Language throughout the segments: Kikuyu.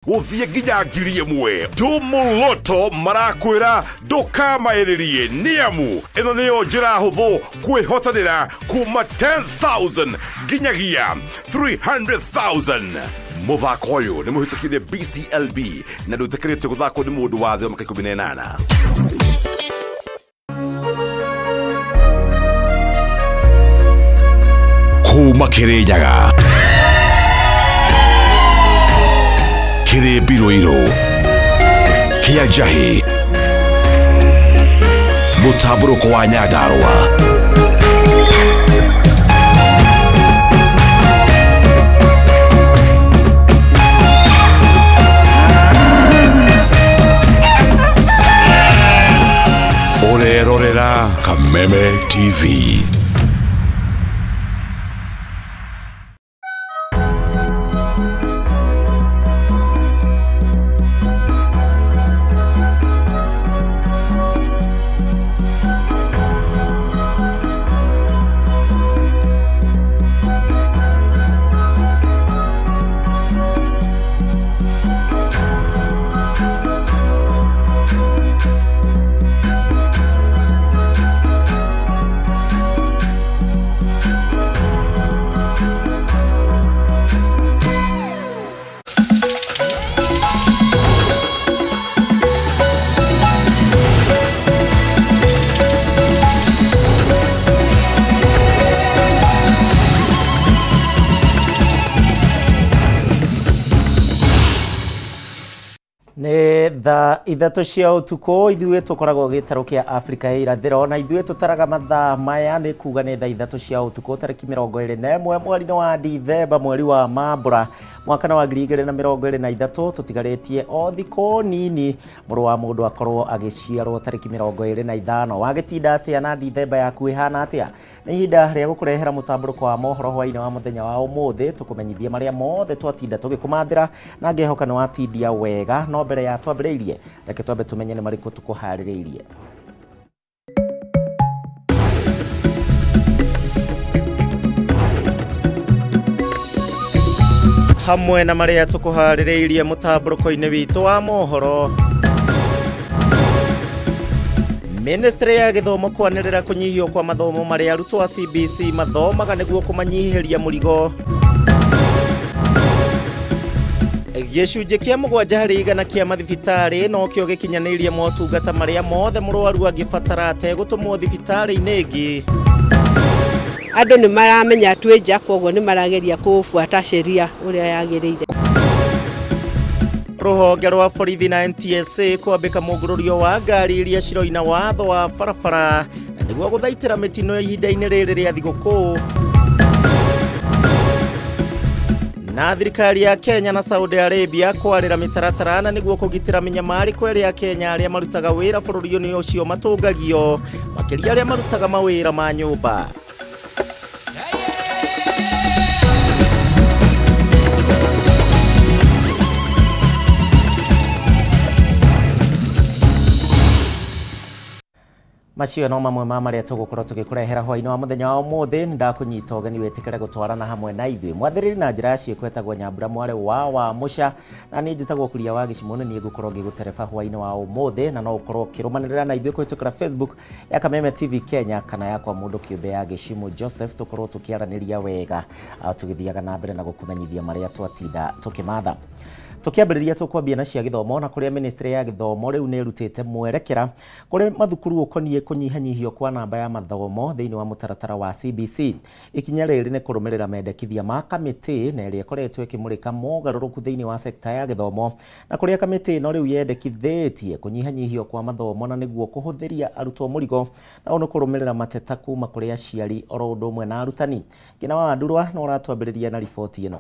Gũthiĩ nginya 1,000. Ndũmũloto marakwĩra ndũkamaĩrĩrie nĩamu ĩno nĩyo njĩra hũthũ kwĩhotanĩra kuma 10,000 nginyagia 300,000. Mũthako ũyũ nĩ mũhĩtũkire BCLB na ndũtĩkĩrĩtio gũthakwo nĩ mũndũ wa thĩ wa mĩaka 18. Kuma Kĩrĩnyaga, kĩrĩ mbirũirũ kĩa njahĩ, mũtambũrũko wa Nyandarũa, ũrerorera Kameme TV. Nĩ thaa 3 cia ũtukũ. Ithuĩ tũkoragwo gĩtarũ kĩa Afrika ya irathĩro na ithuĩ tũtaraga mathaa maya nĩ kuga nĩ thaa 3 cia ũtukũ, tarĩki 21 mweri-inĩ wa Dithemba, mweri wa Mambũra, mwaka wa 2023. Tũtigarĩtie o thikũ nini mũrũ wa mũndũ akorwo agĩciarwo tarĩki 25. Wagĩtinda atĩa na Dithemba yaku ĩhana atĩa? Nĩ ihinda rĩa gũkũrehera mũtambũrũko wa mohoro hwainĩ wa mũthenya wa ũmũthĩ, tũkũmenyithie marĩa mothe twatinda tũgĩkũmathĩra, na ngehoka nĩ watindia wega. No mbere ya twambĩrĩirie, reke twambe tũmenye nĩ marĩkũ tũkũharĩrĩirie. Hamwe na marĩa tũkũharĩrĩirie mũtambũrũko-inĩ witũ wa mohoro, Ministry ya gĩthomo kwanĩrĩra kũnyihio kwa mathomo marĩa arutwo a CBC mathomaga nĩguo kũmanyihĩria mũrigo. Gĩcunjĩ kĩa 7% kĩa mathibitarĩ nokĩo gĩkinyanĩirie motungata marĩa mothe mũrwaru angĩbatara ategũtũmwo thibitarĩ-inĩ ĩngĩ. Andũ nĩ maramenya twĩ nja, koguo nĩ marageria kũbuata sheria ũrĩa yagĩrĩire. Rũhonge rwa borithi na NTSA kwambĩka mũngũrũrio wa ngari iria ciroina watho wa barabara na nĩguo gũthaitĩra mĩtino ihinda-inĩ rĩrĩ rĩa thigũkũ. Na thirikari ya Kenya na Saudi Arabia kwarĩra mĩtaratara na nĩguo kũgitĩra mĩnyamarĩko ĩrĩa Kenya arĩa marutaga wĩra bũrũri-inĩ ũcio matũngagio, makĩria arĩa marutaga mawĩra ma nyũmba. Macio no mamwe ma marĩa tũgũkorwo tũgĩkũrehera hwainĩ wa mũthenya wa ũmũthĩ. Nĩ ndakũnyita ũgeni wĩtĩkĩre gũtwarana hamwe na ithuĩ. Mwathĩrĩri na njĩra ya ciĩko etagwo Nyambura mwarĩ wa Mũca, na niĩ njĩtagwo Kuria wa Gĩcimũ. Nĩ niĩ ngũkorwo ngĩgũtereba hwainĩ wa ũmũthĩ, na no ũkorwo ũkĩrũmanĩrĩra na ithuĩ kũhĩtũkĩra Facebook ya Kameme TV Kenya kana yakwa mũndũ kĩũmbe ya Gĩcimũ Joseph, tũkorwo tũkĩaranĩria wega tũgĩthiaga na mbere na gũkũmenyithia marĩa twatinda tũkĩmatha. Tũkĩambĩrĩria tũkwambia na cia gĩthomo, na kũrĩa ministry ya gĩthomo rĩu nĩ ĩrutĩte mwerekera kũrĩ mathukuru ũkoniĩ kũnyihanyihio kwa namba ya mathomo thĩinĩ wa mũtaratara wa CBC. Ikinya rĩrĩ nĩ kũrũmĩrĩra mendekithia ma kamĩtĩ na ĩrĩa ĩkoretwo ĩkĩmũrĩka mogarũrũku thĩinĩ wa sekta ya gĩthomo, na kũrĩa kamĩtĩ ĩno rĩu yendekithĩtie kũnyihanyihio kwa mathomo na nĩguo kũhũthĩria arutwo mũrigo, na ũũ nĩ kũrũmĩrĩra mateta kuma kũrĩ aciari oro ũndũ ũmwe na arutani. Ngina wa Wandurwa no ũratwambĩrĩria na riboti ĩno.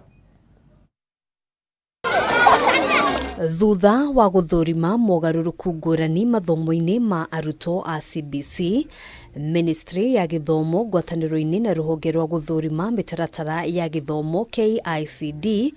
Thutha wa gũthũrima mogarũrũku ngũrani mathomo-inĩ ma arutwo a CBC, Ministry ya Gĩthomo ngwatanĩro-inĩ na rũhonge rwa gũthũrima mĩtaratara ya gĩthomo KICD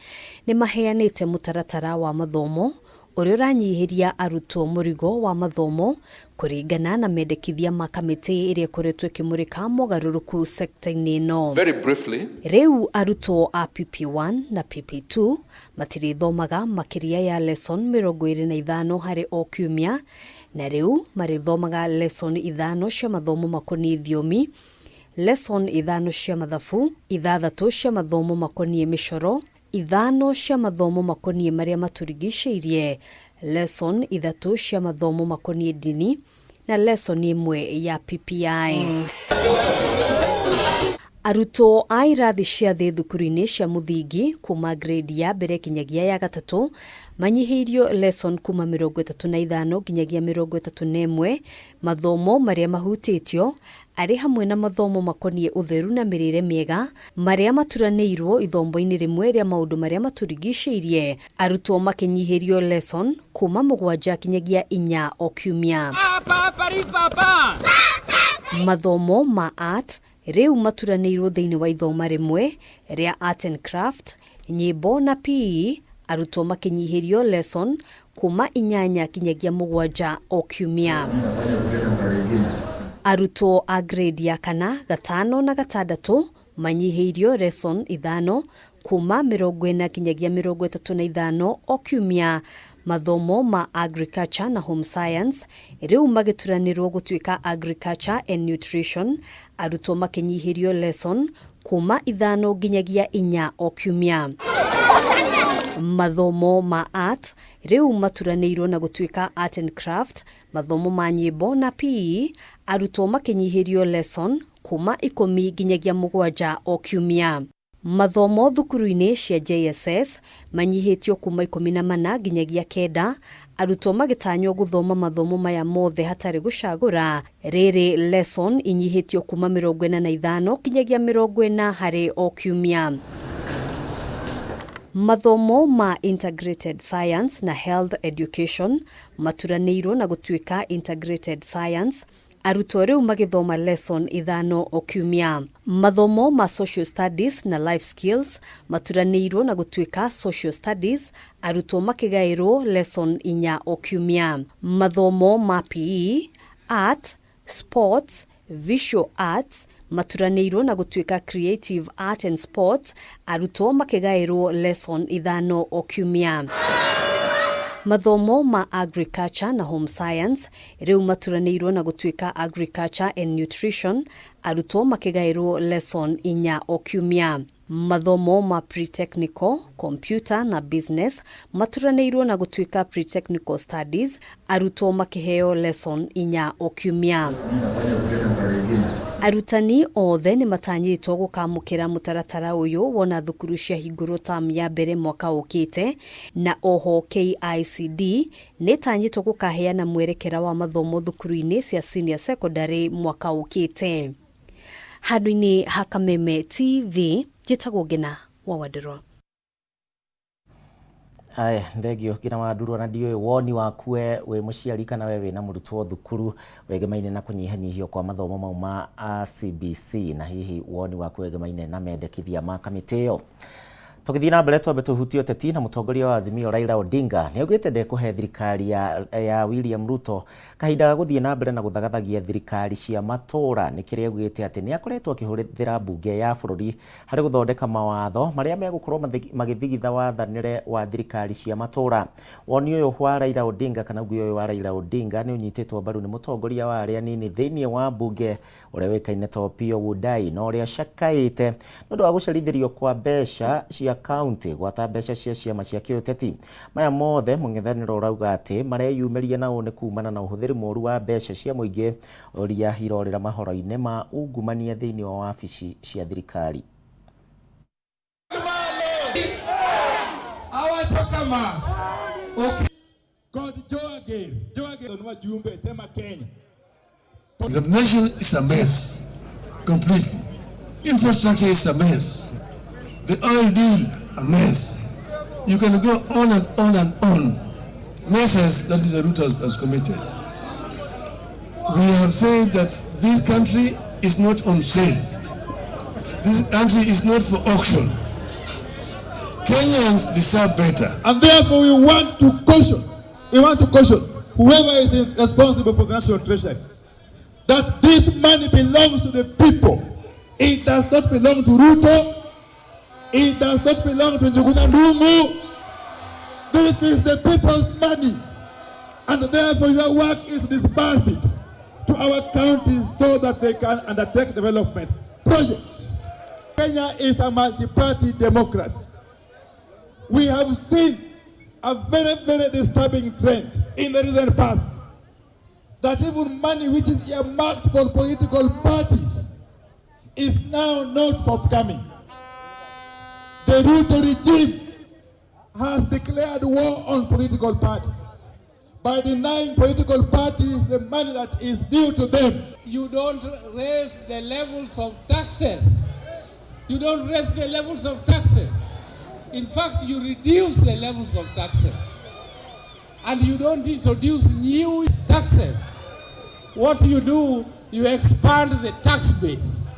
nĩ maheanĩte mũtaratara wa mathomo Ũrĩa ũranyihĩria arutwo mũrigo wa mathomo kũringana na mendekithia ma kamĩtĩ ĩrĩa ĩkoretwo ĩkĩmũrĩka mogarũrũku sekta-inĩ ĩno. Very briefly, Rĩu arutwo a PP1 na PP2 matirĩthomaga makĩria ya lesson 25 harĩ o kiumia, na rĩu marĩthomaga lesson 5 cia mathomo makoniĩ thiomi, lesson 5 cia mathabu, 6 cia mathomo makoniĩ mĩcoro, 5 cia mathomo makoniĩ marĩa matũrigicĩirie, lesson 3 cia mathomo makoniĩ ndini na lesson 1 ya PPI. Arutwo a irathi cia thĩ thukuru-inĩ cia mũthingi kuma grade ya mbere kinyagia ya gatatũ manyihĩirio lesson kuma 35 nginyagia 31. Mathomo marĩa mahutĩtio arĩ hamwe na mathomo makoniĩ ũtheru na mĩrĩre mĩega marĩa maturanĩirwo ithombo-inĩ rĩmwe rĩa maũndũ marĩa matũrigicĩirie, arutwo makĩnyihĩrio lesson kuma 7 kinyagia 4 o kiumia. Mathomo ma art rĩu maturanĩirwo thĩinĩ wa ithoma rĩmwe rĩa art and craft, nyĩmbo na PE, arutwo makĩnyihĩrio lesson kuma 8 kinyagia 7 o kiumia. Arutwo a grade ya 4, 5 na 6 manyihĩirio lesson 5 kuma 40 kinyagia 35 o kiumia. Mathomo ma agriculture na home science rĩu magĩturanĩrwo gũtuĩka agriculture and nutrition, arutwo makĩnyihĩrio lesson kuma 5 nginyagia 4 o kiumia. Mathomo ma art rĩu maturanĩirwo na gũtuĩka art and craft, mathomo ma nyĩmbo na PE, arutwo makĩnyihĩrio lesson kuma 10 nginyagia 7 o kiumia. Mathomo thukuru-inĩ cia JSS manyihĩtio kuma 14 nginyagia 9, arutwo magĩtanywo gũthoma mathomo maya mothe hatarĩ gũcagũra. Rĩrĩ lesson inyihĩtio kuma 45 nginyagia 40 harĩ o kiumia. Mathomo ma integrated science na health education maturanĩirwo na gũtuĩka integrated science, arutwo rĩu magĩthoma lesson 5 o kiumia. Mathomo ma social studies na life skills maturanĩirwo na gũtuĩka social studies, arutwo makĩgaĩrwo lesson 4 o kiumia. Mathomo ma PE, art, sports, visual arts maturanĩirwo na gũtuĩka creative art and sports, arutwo makĩgaĩrwo lesson 5 o kiumia. Mathomo ma agriculture na home science rĩu maturanĩirwo na gũtuĩka agriculture and nutrition, arutwo makĩgaĩrwo lesson 4 o kiumia. Mathomo ma pre-technical, computer na business maturanĩirwo na gũtuĩka pre-technical studies, arutwo makĩheo lesson 4 o kiumia. Arutani othe nĩ matanyĩtwo gũkamũkĩra mũtaratara ũyũ wona thukuru ciahingũrwo tamu ya mbere mwaka ũkĩte, na oho KICD nĩ ĩtanyĩtwo gũkaheana mwerekera wa mathomo thukuru-inĩ cia senior secondary mwaka ũkĩte. Handũ-inĩ ha Kameme TV, njĩtagwo Ngina wa Wandirwa. Aya, thengio Ngina wa Ndurwa, na ndiũĩ woni waku we wĩ mũciari kana we wĩna mũrutwo thukuru wegemaine na kũnyihanyihio kwa mathomo mau ma CBC, na hihi woni waku wegemaine na mendekithia ma kamĩtĩ ĩyo. Tũgĩthiĩ na mbere twambe tũhutie ũteti, na mũtongoria wa Azimio Raila Odinga nĩ augĩte ndekũhe thirikari ya William Ruto kahinda ga gũthiĩ na mbere na gũthagathagia thirikari cia matũũra. Nĩ kĩrĩa augĩte atĩ nĩ akoretwo akĩhũthĩra mbunge ya bũrũri harĩ gũthondeka mawatho marĩa megũkorwo magĩthigitha wathanĩre wa thirikari cia matũũra. Woni ũyũ wa Raila Odinga kana uge ũyũ wa Raila Odinga nĩ ũnyitĩtwo mbaru nĩ mũtongoria wa arĩa anini thĩinĩ wa mbunge ũrĩa ũĩkaine ta Opiyo Wandayi, na ũrĩa cakaĩte nĩ ũndũ wa gũcerithĩrio kwa mbeca cia county gwata mbeca cia ciama cia kĩũteti. Maya mothe mũng'ethanĩro ũrauga atĩ mareyumĩria na ũũ nĩ kumana na ũhũthĩri mũũru wa mbeca cia mũingĩ ũrĩa irorĩra mahoro-inĩ ma ungumania thĩinĩ wa wabici cia thirikari. Examination is a mess, completely. Infrastructure is a mess. The oil deal, a mess. You can go on and on and on. Messes that Mr. Ruto has committed. We have said that this country is not on sale. This country is not for auction. Kenyans deserve better. And therefore we want to caution We want to caution whoever is responsible for the National Treasury that this money belongs to the people. It does not belong to Ruto. It does not belong to Njuguna Ndung'u. This is the people's money. And therefore your work is to disburse it to our counties so that they can undertake development projects. Kenya is a multi-party democracy. We have seen a very, very disturbing trend in the recent past that even money which is earmarked for political parties is now not forthcoming. The Ruto regime has declared war on political parties by denying political parties the money that is due to them. You don't raise the levels of taxes. You don't raise the levels of taxes. In fact, you reduce the levels of taxes. And you don't introduce new taxes. What you do, you expand the tax base.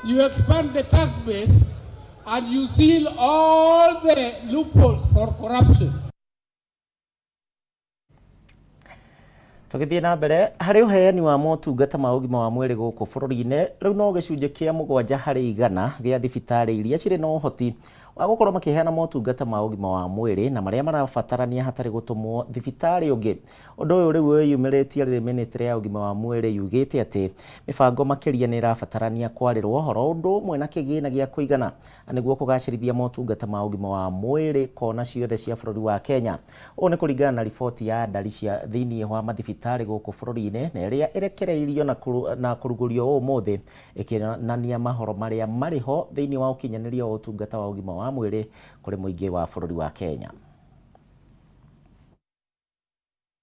You expand the tax base and you seal all the loopholes for corruption. Tũgĩthiĩ na mbere harĩ ũheani wa motungata ma ũgima wa mwĩrĩ gũkũ bũrũri-inĩ, rĩu no gĩcunjĩ kĩa 7% gĩa thibitarĩ iria cirĩ na ũhoti wa gũkorwo makĩheana motungata ma ũgima wa mwĩrĩ na marĩa marabatarania hatarĩ gũtũmwo thibitarĩ ũngĩ. Ũndũ ũyũ rĩu wĩyumĩrĩtie rĩrĩ ministry ya ũgima wa mwĩrĩ yugĩte atĩ mĩbango makĩria nĩ ĩrabatarania kwarĩrwo oro ũndũ ũmwe na kĩgĩna gĩa kũigana nĩguo kũgacĩrithia motungata ma ũgima wa mwĩrĩ kona ciothe cia bũrũri wa Kenya. Ũũ nĩ kũringana na riboti ya ndari cia thĩinĩ wa mathibitarĩ gũkũ bũrũri-inĩ na ĩrĩa ĩrekereirio na kũrugũrio ũmũthĩ ĩkĩonania mahoro marĩa marĩ ho thĩinĩ wa ũkinyanĩria wa ũtungata wa ũgima wa mwĩrĩ kũrĩ mũingĩ wa bũrũri wa Kenya.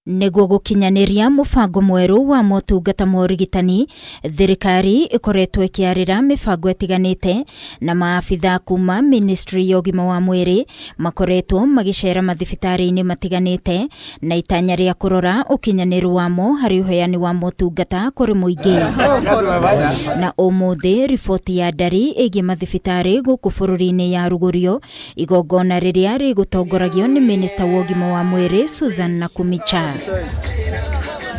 Nĩguo gũkinyanĩria mũbango mwerũ wa motungata ma ũrigitani, thirikari ĩkoretwo ĩkĩarĩra mĩbango ĩtiganĩte na maabitha kuma ministry ya ũgima wa mwĩrĩ makoretwo magĩcera mathibitarĩ-inĩ matiganĩte na itanya rĩa kũrora ũkinyanĩru wamo harĩ ũheani wa motungata kũrĩ mũingĩ. Na ũmũthĩ riboti ya ndari ĩgiĩ mathibitarĩ gũkũ bũrũri-inĩ ya rugũrio igongona rĩrĩa rĩgũtongoragio nĩ minista wa ũgima wa mwĩrĩ Susan Nakhumicha.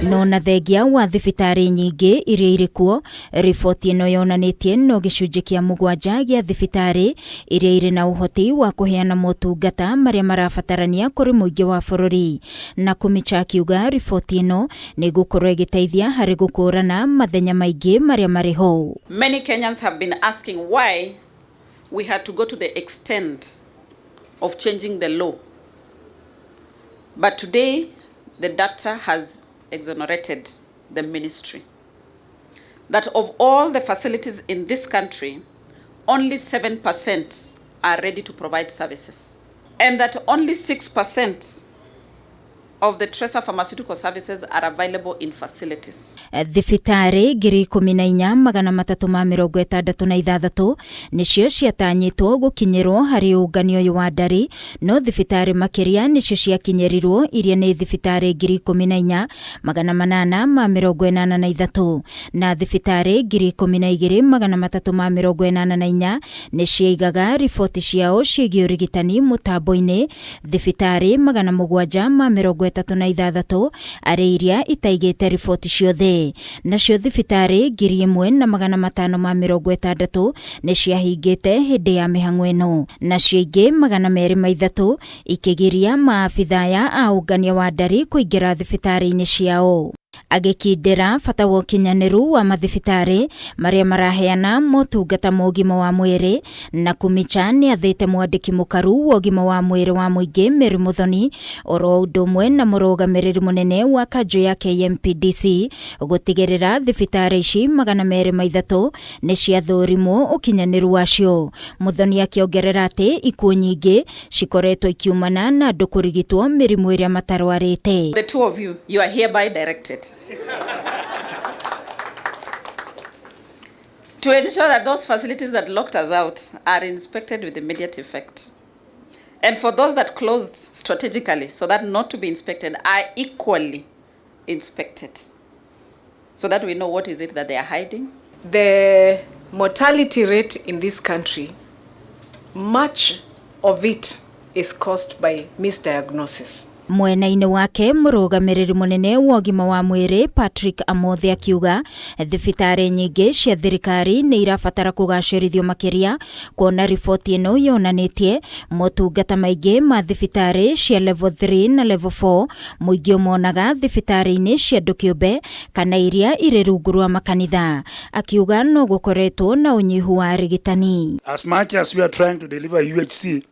No na thengia wa thibitarĩ nyingĩ iria irĩ kuo, riboti ĩno yonanĩtie no gĩcunjĩ kĩa 7 gĩa thibitarĩ iria irĩ na ũhoti wa kũheana motungata marĩa marabatarania kũrĩ mũingĩ wa bũrũri. Nakhumicha akiuga riboti ĩno nĩ ĩgũkorwo ĩgĩteithia harĩ gũkũrana mathenya maingĩ marĩa marĩ ho. Many Kenyans have been asking why we had to go to the extent of changing the law. But today, the data has exonerated the ministry. That of all the facilities in this country, only 7% are ready to provide services. And that only 6% of the Tracer pharmaceutical services are available in facilities. Thibitarĩ 14,366 nĩcio ciatanyĩtwo gũkinyĩrwo harĩ ũngania ũyũ wa ndari, no thibitarĩ makĩria nĩcio ciakinyĩrirwo iria nĩ thibitarĩ 14,883 na thibitarĩ 12,384 nĩ ciaigaga riboti ciao ciĩgiĩ ũrigitani mũtambo-inĩ, thibitarĩ 736 arĩ iria itaigĩte riboti ciothe, nacio thibitarĩ 1560 nĩ ciahingĩte hĩndĩ ya mĩhang'o ĩno, nacio ingĩ 203 ikĩgiria maabitha ya aũngania wa ndari kũingĩra thibitarĩ-inĩ ciao. Agĩkindĩra bata wa ũkinyanĩru wa mathibitarĩ marĩa maraheana motungata ma ũgima wa mwĩrĩ, Nakhumicha nĩ athĩte mwandĩki mũkaru wa ũgima wa mwĩrĩ wa mũingĩ Mary Muthoni oro ũndũ ũmwe na mũrũgamĩrĩri mũnene wa kanjũ ya KMPDC gũtigĩrĩra thibitarĩ ici 203 nĩ ciathũrimwo ũkinyanĩru wacio. Muthoni akĩongerera atĩ ikuũ nyingĩ cikoretwo ikiumana na andũ kũrigitwo mĩrimũ ĩrĩa matarwarĩte. The two of you, you are hereby directed to ensure that those facilities that locked us out are inspected with immediate effect. And for those that closed strategically so that not to be inspected are equally inspected, so that we know what is it that they are hiding. The mortality rate in this country, much of it is caused by misdiagnosis. Mwena-inĩ wake mũrũgamĩrĩri mũnene wa ũgima wa mwĩrĩ Patrick Amothĩ akiuga thibitarĩ nyingĩ cia thirikari nĩ irabatara kũgacĩrithio makĩria kuona riboti ĩno yonanĩtie motungata maingĩ ma thibitarĩ cia level 3 na level 4 mũingĩ ũmonaga thibitarĩ-inĩ cia andũ kĩũmbe kana iria irĩ rungu rwa makanitha. Akiuga no gũkoretwo na ũnyihu wa arigitani. As much as we are trying to deliver UHC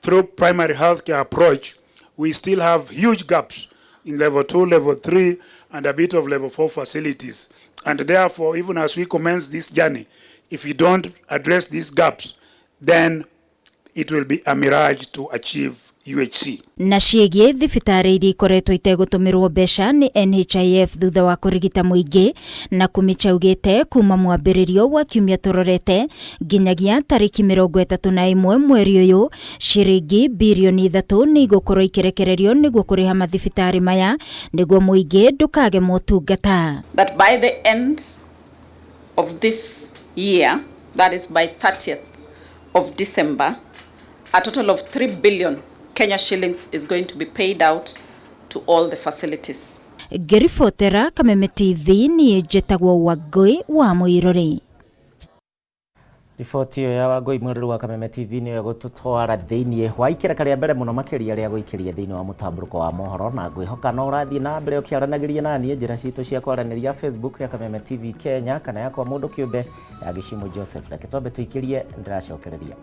through primary healthcare approach, we still have huge gaps in level 2, level 3, and a bit of level 4 facilities. And therefore, even as we commence this journey, if we don't address these gaps, then it will be a mirage to achieve UHC. Na ciĩgiĩ thibitarĩ iria ikoretwo itegũtũmĩrwo mbeca nĩ NHIF thutha wa kũrigita mũingĩ na Kumicha augĩte kuma mwambĩrĩrio wa kiumia tũrorete nginyagia tarĩki 31 mweri ũyũ ciringi birioni 3 nĩ igũkorwo ikĩrekererio nĩguo kũrĩha mathibitarĩ maya nĩguo mũingĩ ndũkage motungata. That by the end of this year, that is by 30th of December, a total of 3 billion Kenya shillings is going to be paid out to all the facilities. Ngĩribotera Kameme TV niĩ njĩtagwo Wangũi wa Mũirũrĩ. Riboti ĩyo ya Wangũi Mũirũrĩ wa Kameme TV nĩyo ĩgũtũtwara thĩinĩ wa ikereka rĩa mbere mũno makĩria rĩa gũikĩria thĩinĩ wa mũtambũrũko wa mohoro, na ngwĩhoka no ũrathiĩ na mbere ũkĩaranagĩria na niĩ njĩra citũ cia kwaranĩria Facebook ya Kameme TV Kenya kana yakwa mũndũ kĩũmbe ya Gĩcimu Joseph. Reke twambe tũikĩrie, ndĩracokereria.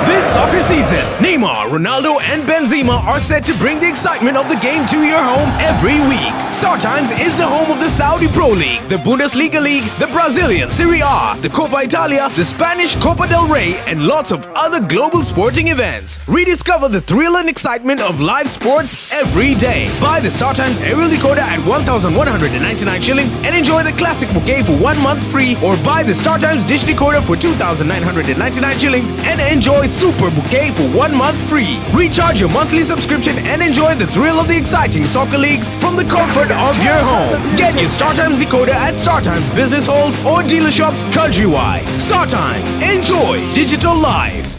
This soccer season, Neymar, Ronaldo, and Benzema are set to bring the excitement of the game to your home every week. StarTimes is the home of the Saudi Pro League, the Bundesliga League, the Brazilian Serie A, the Copa Italia, the Spanish Copa del Rey, and lots of other global sporting events. Rediscover the thrill and excitement of live sports every day. Buy the StarTimes aerial decoder at 1,199 shillings and enjoy the classic bouquet for 1 month free, or buy the StarTimes dish decoder for 2,999 shillings and enjoy Super Bouquet for 1 month free. Recharge your monthly subscription and enjoy the thrill of the exciting soccer leagues from the comfort of your home. Get your StarTimes decoder at StarTimes business halls or dealer shops countrywide. StarTimes, enjoy digital life.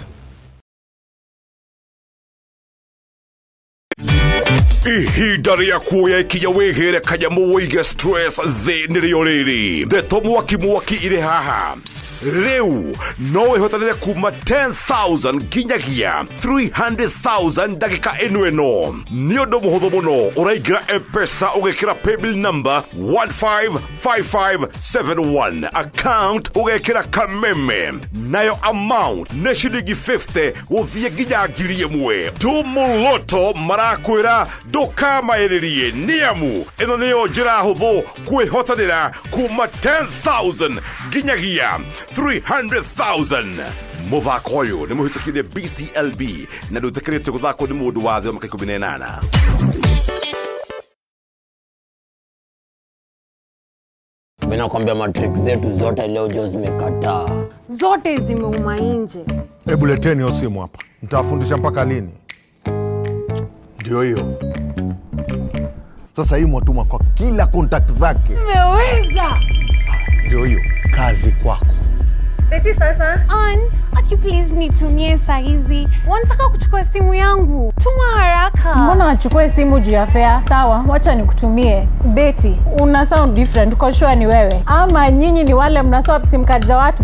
Ihinda rĩa kuoya ikinya wĩgĩre kanyamũ wĩige stress thĩ nĩrĩo rĩrĩ. Ndeto mwaki mwaki irĩ haha. Rĩu no wĩhotanĩre kuma 10,000 nginyagia 300,000 ndagĩka ĩno ĩno. Nĩ ũndũ mũhũthũ mũno, ũraingĩra M-Pesa ũgekĩra paybill number 155571, account ũgekĩra Kameme, nayo amount nĩ ciringi 50 gũthiĩ nginya 1,000. Tumuloto marakwĩra ndũkamaĩrĩrie nĩamu ĩno nĩyo njĩra hũthũ kwĩhotanĩra kuma 10,000 nginyagia 300,000. Mũthako ũyũ nĩ mũhĩtũkire BCLB na ndũĩtĩkĩrĩtio gũthakwo nĩ mũndũ wa thĩ wa mĩaka 18. Mimi nakwambia matrick zetu zote leo jo zimekataa. Zote zimeuma nje. Hebu leteni hiyo simu hapa. Nitawafundisha mpaka lini? Ndio hiyo. Sasa hii mwatuma kwa kila contact zake. Nimeweza. Ndio hiyo. Kazi kwako. Beti sasa. Ann, aki please nitumie saa hizi. Wanataka kuchukua simu yangu. Tuma haraka. Mbona wachukue simu juu ya fare? Sawa, wacha nikutumie. Betty, una sound different. Uko sure ni wewe? Ama nyinyi ni wale mna swap sim card za watu?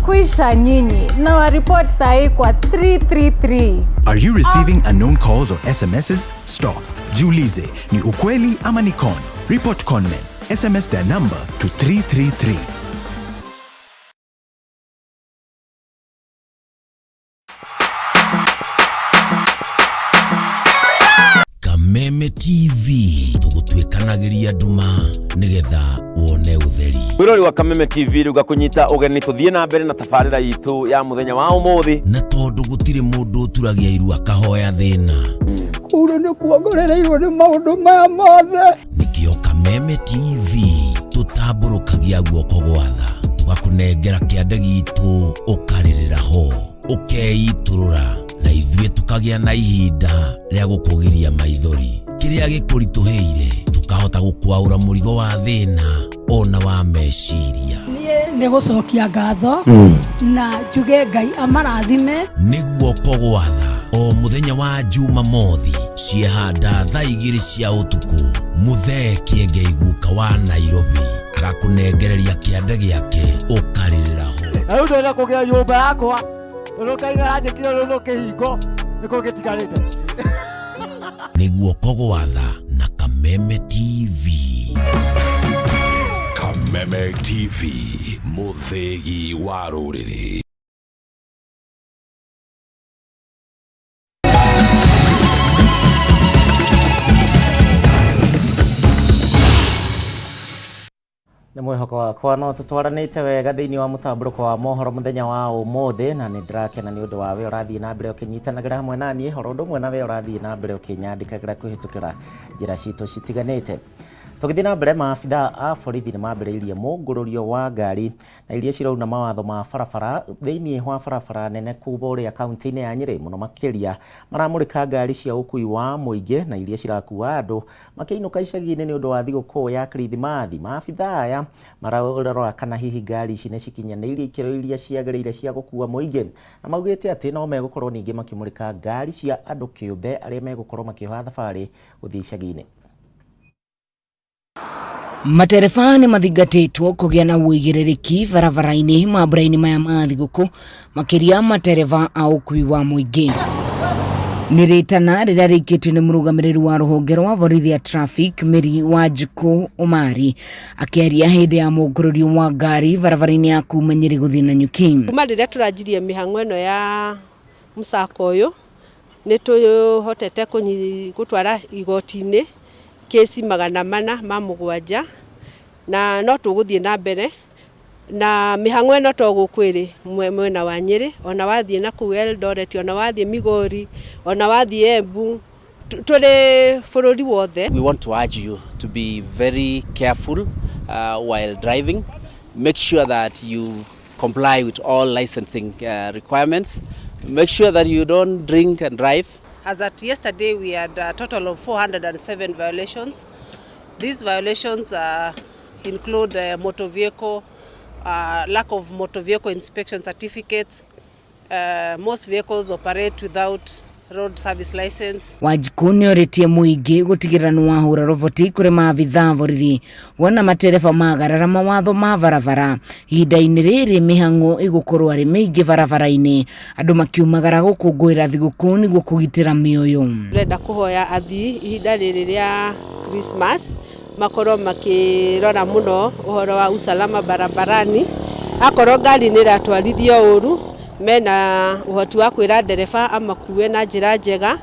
Kuisha nyinyi. Na wa report saa hii kwa 333. Are you receiving unknown calls or SMSs? Stop. Jiulize, ni ukweli ama ni con? Report conmen. SMS their number to 333. Kameme TV tũgũtuĩkanagĩria nduma nĩgetha wone ũtheri. Mwĩrori wa Kameme TV rĩu ngakũnyita ũgeni tũthiĩ na mbere na tabarĩra itũ ya mũthenya wa ũmũthĩ. Na tondũ gũtirĩ mũndũ ũturagia iru akahoya thĩna. Kũu nĩ kuongorereirwo nĩ maũndũ maya mothe. Nĩkĩo Kameme TV tũtambũrũkagia guoko gwa tha. Tũgakũnengera kĩande gitũ ũkarĩrĩra ho, ũkeitũrũra na ithuĩ tũkagĩa na ihinda rĩa gũkũgiria maithori. Kĩrĩa gĩkũritũhĩire tũkahota gũkwaũra mũrigo wa thĩna ona wa meciria. Niĩ nĩ gũcokia ngatho na njuge Ngai amarathime. Nĩ guoko gwatha o mũthenya wa Jumamothi ciehanda thaa 2 cia ũtukũ, Mũthee Kĩengei guka wa Nairobi agakũnengereria kĩande gĩake ũkarĩrĩra ho. Na rĩu ndĩrenda kũgĩa nyũmba yakwa ũrĩa Ngai aranjĩkire rũrũ kĩhingo nĩkĩo gĩtigarĩte. Nĩ guoko gwatha na Kameme TV. Kameme TV, mũthĩgi wa rũrĩrĩ. Nĩ mwĩhoko wakwa no tũtwaranĩte wega thĩinĩ wa mũtambũrũko wa mohoro mũthenya wa ũmũthĩ, na nĩ ndĩrakena nĩ ũndũ wa we ũrathiĩ na mbere ũkĩnyitanagĩra hamwe na niĩ oro ũndũ ũmwe na we ũrathiĩ na mbere ũkĩnyandĩkagĩra kũhĩtũkĩra njĩra citũ citiganĩte. Tũgĩthiĩ na mbere, maabitha a borithi nĩ mambĩrĩirie mũngũrũrio wa ngari na iria cirauna mawatho ma barabara thĩinĩ wa barabara nene kũrĩa kaunti-inĩ ya Nyĩrĩ. Mũno makĩria maramũrĩka ngari cia ũkui wa mũingĩ na iria cirakua andũ makĩinũka icagi-inĩ nĩ ũndũ wa thigũkũ ya Kirithimathi. Maabitha aya mararora kana hihi ngari ici nĩ cikinyanĩirie ikĩro iria ciagĩrĩire cia gũkua mũingĩ, na maugĩte atĩ no megũkorwo ningĩ makĩmũrĩka ngari cia andũ kĩũmbe arĩa megũkorwo makĩoha thabarĩ gũthiĩ icagi-inĩ. Matereba nĩ mathingatĩtwo kũgĩa na ũigĩrĩrĩki barabara-inĩ mambura-inĩ maya ma thigũkũ, makĩria matereba a ũkui wa mũingĩ. Nĩ rĩtana rĩrĩa rĩikĩtio nĩ mũrũgamĩrĩri wa rũhonge rwa borithi ya traffic Mary Wanjikũ Omari akĩaria hĩndĩ ya mũngũrũrio wa ngari barabara-inĩ ya kuma Nyĩrĩ gũthiĩ Nanyuki. Kuma rĩrĩa tũranjirie mĩhang'o ĩno ya mũcako ũyũ, nĩ tũhotete gũtwara igoti-inĩ kesi 407, na no tũgũthiĩ na mbere na mĩhang'o ĩno to gũkũ ĩrĩ mwena wa Nyĩrĩ, ona wathiĩ na kũu Eldoret, ona wathiĩ Migori, ona wathiĩ Embu, tũrĩ bũrũri wothe. We want to urge you to be very careful while driving. Make sure that you comply with all licensing requirements. Make sure that you don't drink and drive. As at yesterday, we had a total of 407 violations. These violations include motor vehicle, lack of motor vehicle inspection certificates. Most vehicles operate without road service license. Wanjikũ nĩ orĩtie mũingĩ gũtigĩrĩra nĩ wahũra roboti kũrĩ maabitha borithi wona matereba magarara mawatho ma barabara. Ihinda-inĩ rĩrĩ mĩhang'o ĩgũkorwo arĩ mĩingĩ barabara-inĩ, andũ makiumagara gũkũngũĩra thigũkũ nĩguo kũgitĩra mĩoyo. Tũrenda kũhoya athii ihinda rĩrĩ rĩa Christmas makorwo makĩrora mũno ũhoro wa usalama barabarani. Akorwo ngari nĩ ĩratwarithio ũru, mena ũhoti wa kwĩra ndereba amakue na njĩra njega,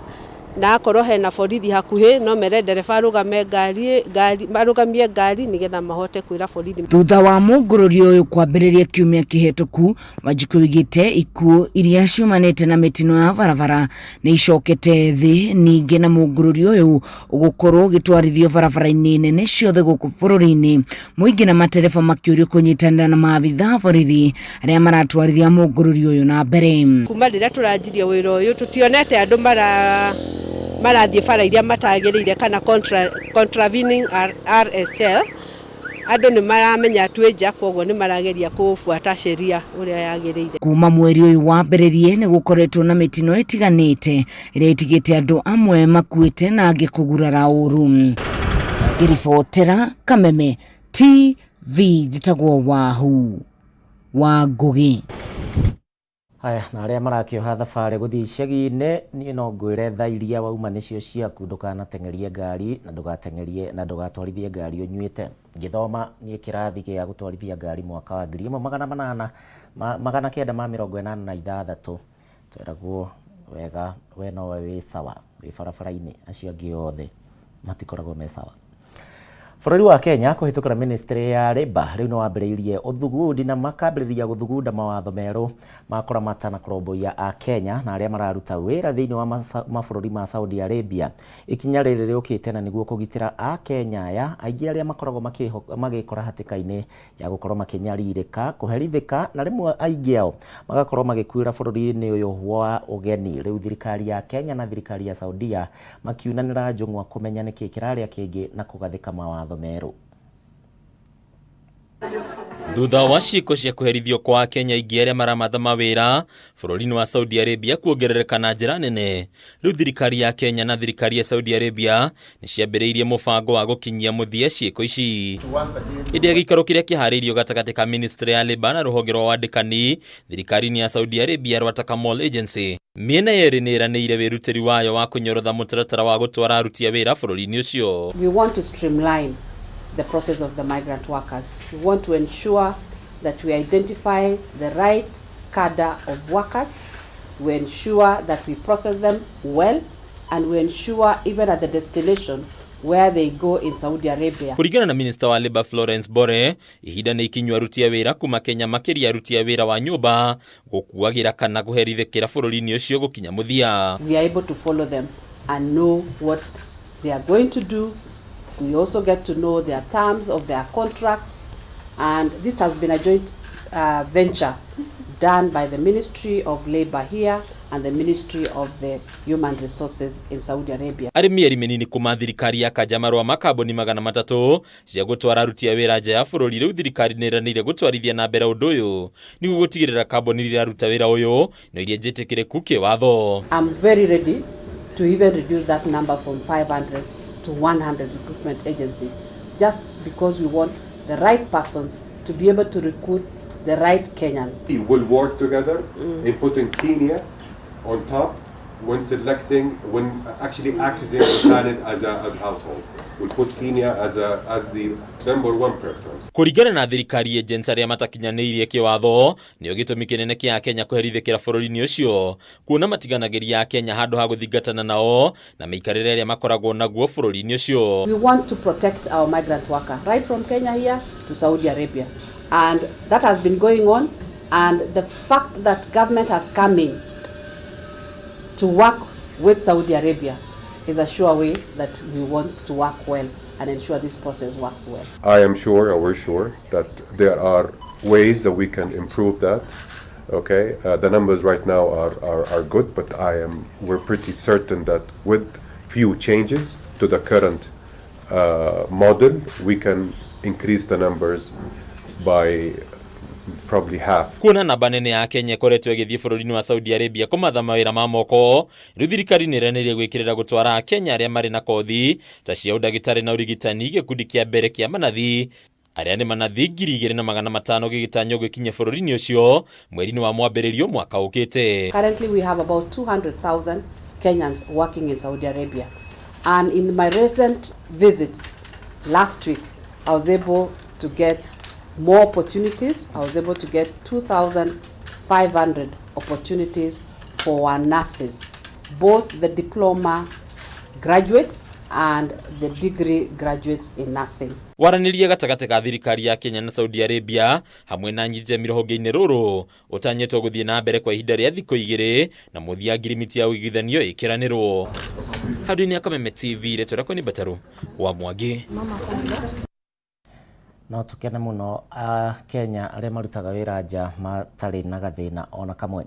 na akorwo hena borithi hakuhĩ no mere ndereba arũgame ngari, ngari, marũgamie ngari nĩgetha mahote kwĩra borithi. Thutha wa mũngũrũrio ũyũ kwambĩrĩria kiumia kĩhetũku, Wanjikũ oigĩte ikuũ iria ciumanĩte na mĩtino ya barabara nĩ icokete thĩ, ningĩ na mũngũrũrio ũyũ ũgũkorwo ũgĩtwarithio barabara-inĩ nene ciothe gũkũ bũrũri-inĩ. Mũingĩ na matereba makĩũrio kũnyitanĩra na maabitha borithi arĩa maratwarithia mũngũrũrio ũyũ na mbere. Kuma rĩrĩa tũranjirie wĩra ũyũ tũtionete andũ marathiĩ bara iria matagĩrĩire kana contravening RSL. Andũ nĩ maramenya twĩ nja, koguo nĩ marageria kũbuata sheria ũrĩa yagĩrĩire. Kuma mweri ũyũ wambĩrĩrie nĩ gũkoretwo na mĩtino ĩtiganĩte ĩrĩa ĩtigĩte andũ amwe makuĩte na angĩ kũgurara ũru. Ngĩribotera Kameme TV, njĩtagwo Wahu wa Ngũgĩ. Haya, na arĩa marakĩoha thabarĩ gũthiĩ icagi-inĩ, niĩ no ngwĩre thaa iria wauma nĩcio ciaku, ndũkanateng'erie ngari na ndũgateng'erie na ndũgatwarithie ngari ũnyuĩte. Ngĩthoma niĩ kĩrathi gĩa gũtwarithia ngari mwaka wa ngiri ĩmwe magana manana, magana kenda ma mĩrongo ĩnana na ithathatũ, tweragwo wega we nowe wĩ sawa wĩ barabara-inĩ, acio angĩ othe matikoragwo me sawa. Bũrũri wa Kenya kũhĩtũkĩra ministry ya Labour rĩu nĩ wambĩrĩirie ũthugundi na makambĩrĩria gũthugunda mawatho merũ ma kũramata na kũrũmbũiya a Kenya na arĩa mararuta wĩra thĩinĩ wa mabũrũri ma Saudi Arabia. Ikinya rĩrĩ rĩũkĩte na nĩguo kũgitĩra a Kenya aya aingĩ arĩa makoragwo magĩkora hatĩka-inĩ ya gũkorwo makĩnyarirĩka, kũherithĩka na rĩmwe aingĩ ao magakorwo magĩkuĩra bũrũri-inĩ ũyũ wa ũgeni. Rĩu thirikari ya Kenya na thirikari ya Saudia makiunanĩra njũng'wa kũmenya nĩkĩ kĩrarĩa kĩngĩ na kũgathĩka mawatho merũ. Thutha wa ciĩko cia kũherithio kwa Akenya aingĩ arĩa maramatha mawĩra bũrũri-inĩ wa Saudi Arabia kuongerereka na njĩra nene, rĩu thirikari ya Kenya na thirikari ya Saudi Arabia nĩ ciambĩrĩirie mũbango wa gũkinyia mũthia ciĩko ici. Hĩndĩ ya gĩikaro kĩrĩa kĩharĩirio gatagatĩ ka ministry ya Labour na rũhonge rwa wandĩkani thirikari-inĩ ya Saudi Arabia rwa Takamol Agency, mĩena yerĩ nĩ ĩranĩire wĩrutĩri wayo wa kũnyorotha mũtaratara wa gũtwara aruti a wĩra bũrũri-inĩ ũcio. We want to streamline the process of the migrant workers. We want to ensure that we identify the right cadre of workers, we ensure that we process them well, and we ensure even at the destination where they go in Saudi Arabia. Kũringana na minista wa Labour Florence Bore, ihinda nĩ ikinyu aruti a wĩra kuma Kenya makĩria aruti a wĩra wa nyũmba gũkuagĩra kana kũherithĩkĩra bũrũri-inĩ ũcio gũkinya mũthia. We are able to follow them and know what they are going to do. We also get to know their terms of their contract, and this has been a joint venture done by the Ministry of Labour here and the Ministry of the Human Resources in Saudi Arabia. Arĩ mĩeri mĩnini kuma thirikari ya kanja marũa ma kambuni 300 cia gũtwara aruti a wĩra nja ya bũrũri, rĩu thirikari nĩ ĩranĩire gũtwarithia na mbere ũndũ ũyũ nĩguo gũtigĩrĩra kambuni iria iraruta wĩra ũyũ no iria njĩtĩkĩrĩku kĩwatho. I'm very ready to even reduce that number from 500 to 100 recruitment agencies, just because we want the right persons to be able to recruit the right Kenyans. We will work together in putting Kenya on top when selecting, when actually accessing the planet as a household. We'll put Kenya as the number one preference. Kũringana na thirikari, agents arĩa matakinyanĩirie kĩwatho nĩo gĩtũmi kĩnene kĩa Kenya kũherithĩkĩra bũrũri-inĩ ũcio, kuona matiganagĩria Akenya handũ ha gũthingatana nao na mĩikarĩre ĩrĩa makoragwo naguo bũrũri-inĩ ũcio. We want to protect our migrant worker right from Kenya here to Saudi Arabia, and that has been going on, and the fact that government has come in to work with Saudi Arabia is a sure way that we want to work well and ensure this process works well. I am sure, or we're sure, that there are ways that we can improve that. Okay, the numbers right now are good, but we're pretty certain that with few changes to the current model, we can increase the numbers by probably half. Kuona namba nene ya Kenya ĩkoretwo ĩgĩthiĩ bũrũri-inĩ wa Saudi Arabia kũmatha mawĩra ma moko, rĩu thirikari nĩ ĩranĩire gwĩkĩrĩra gũtwara Akenya arĩa marĩ na kothi ta cia ũndagĩtarĩ na ũrigitani gĩkundi kĩa mbere kĩa manathi arĩa nĩ manathi 2,500 gĩgĩtanywo gwĩkinyia bũrũri-inĩ ũcio mweri-inĩ wa mwambĩrĩrio mwaka ũkĩte. Currently we have about 200,000 Kenyans working in Saudi Arabia, and in my recent visit last week I was able to get more opportunities. I was able to get 2,500 opportunities for our nurses, both the diploma graduates and the degree graduates in nursing. Waranĩria gatagatĩ ka thirikari ya Kenya na Saudi Arabia hamwe na nyitemi rũhonge-inĩ rũrũ ũtanyĩtwo gũthiĩ na mbere kwa ihinda rĩa thikũ igĩrĩ na mũthia ngirimiti ya ũiguithanio ĩkĩranĩrwo. Handũ-inĩ ya Kameme TV, rĩtwa rĩakwa nĩ Mbataru wa Mwangi. No tukene muno a Kenya arĩa marutaga wĩra nja matarĩ na gathĩna ona kamwe.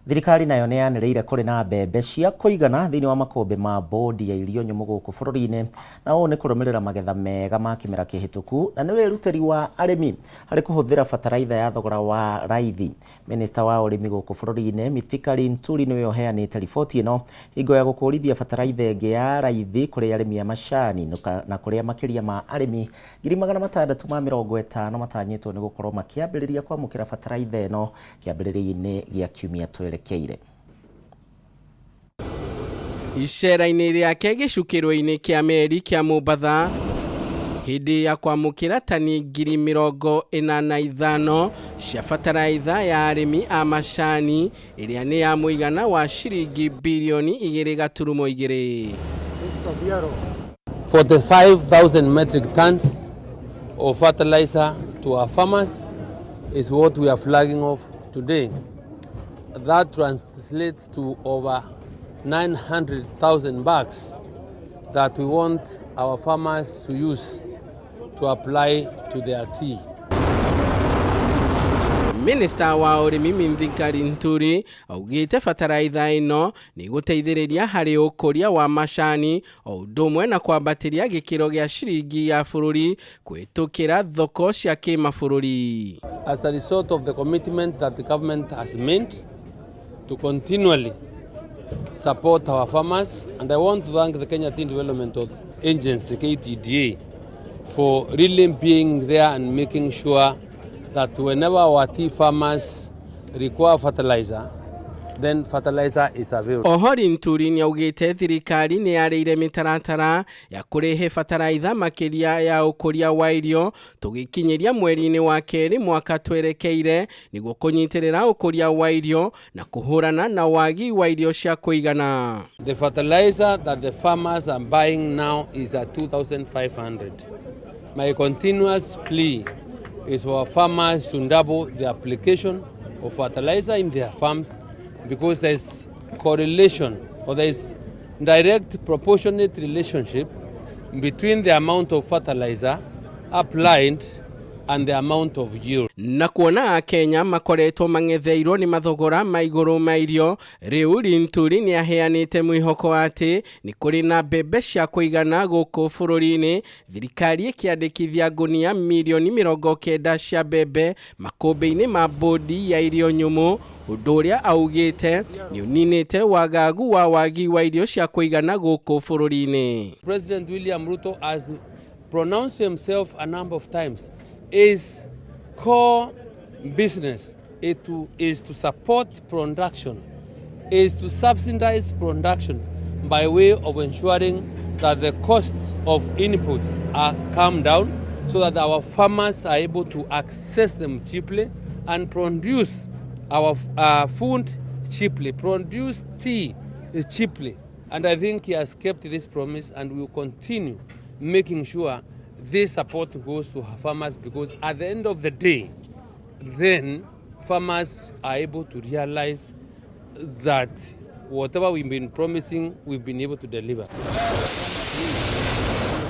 Thirikari nayo nĩ yanĩrĩire kũrĩ na mbembe cia kũigana thĩinĩ wa makũmbĩ ma bodi ya irio nyũmũ gũkũ bũrũri-inĩ, na ũũ nĩ kũrũmĩrĩra magetha mega ma kĩmera kĩhĩtũku na nĩ wĩrutĩri wa arĩmi harĩ kũhũthĩra bataraitha ya thogora wa raithi. Minista wa ũrĩmi gũkũ bũrũri-inĩ Mithika Linturi nĩwe ũheanĩte riboti ĩno hingo ya gũkũrithia bataraitha ĩngĩ ya raithi kũrĩ arĩmi a macani na kũrĩa makĩria ma arĩmi 650 matanyĩtwo nĩ gũkorwo makĩambĩrĩria kwamũkĩra bataraitha ĩno kĩambĩrĩria-inĩ gĩa kiumia twerekeire. Icera-inĩ rĩake gĩcukĩro-inĩ kĩa meri kĩa Mombatha hĩndĩ ya kwamũkĩra tani 45,000 cia bataraitha ya arĩmi a macani ĩrĩa nĩ ya mũigana wa ciringi birioni 2.2. 45,000 metric tons of fertilizer to our farmers is what we are flagging off today. That translates to over 900,000 bags that we want our farmers to use to apply to their tea. Minista wa ũrĩmi Mithika Linturi augĩte bataraitha ĩno nĩ gũteithĩrĩria harĩ ũkũria wa macani o ũndũ ũmwe na kwambatĩria gĩkĩro gĩa ciringi ya bũrũri kũhĩtũkĩra thoko cia kĩmabũrũri. As a result of the commitment that the government has made to continually support our farmers, and I want to thank the Kenya Tea Development Agency, KTDA, for really being there and making sure that whenever our tea farmers require fertilizer, then fertilizer is available. Oho Linturi nĩaugĩte thirikari nĩ yarĩire mĩtaratara ya kũrehe bataraitha makĩria ya ũkũria wa irio tũgĩkinyĩria mweri-inĩ wa kerĩ mwaka twerekeire nĩguo kũnyitĩrĩra ũkũria wa irio na kũhũrana na wagi wa irio cia kũigana. The fertilizer that the farmers are buying now is at 2,500. My continuous plea is for farmers to double the application of fertilizer in their farms, because there's correlation or there's direct proportionate relationship between the amount of fertilizer applied and the amount of yield. Na kuona Akenya makoretwo mang'etheirwo nĩ mathogora ma igũrũ ma irio, rĩu Linturi nĩaheanĩte mwĩhoko atĩ nĩ kũrĩ na mbembe cia kũigana gũkũ bũrũri-inĩ, thirikari ĩkĩandĩkithia ngũnia mirioni 90 cia mbembe makũmbĩ-inĩ ma bodi ya irio nyũmũ, ũndũ ũrĩa augĩte nĩ ũninĩte wagagu wa wagi wa irio cia kũigana gũkũ bũrũri-inĩ. President William Ruto has pronounced himself a number of times. His core business is to support production, is to subsidize production by way of ensuring that the costs of inputs are calmed down so that our farmers are able to access them cheaply and produce our food cheaply, produce tea cheaply. And I think he has kept this promise, and we will continue making sure this support goes to farmers, because at the end of the day, then farmers are able to realize that whatever we've been promising, we've been able to deliver.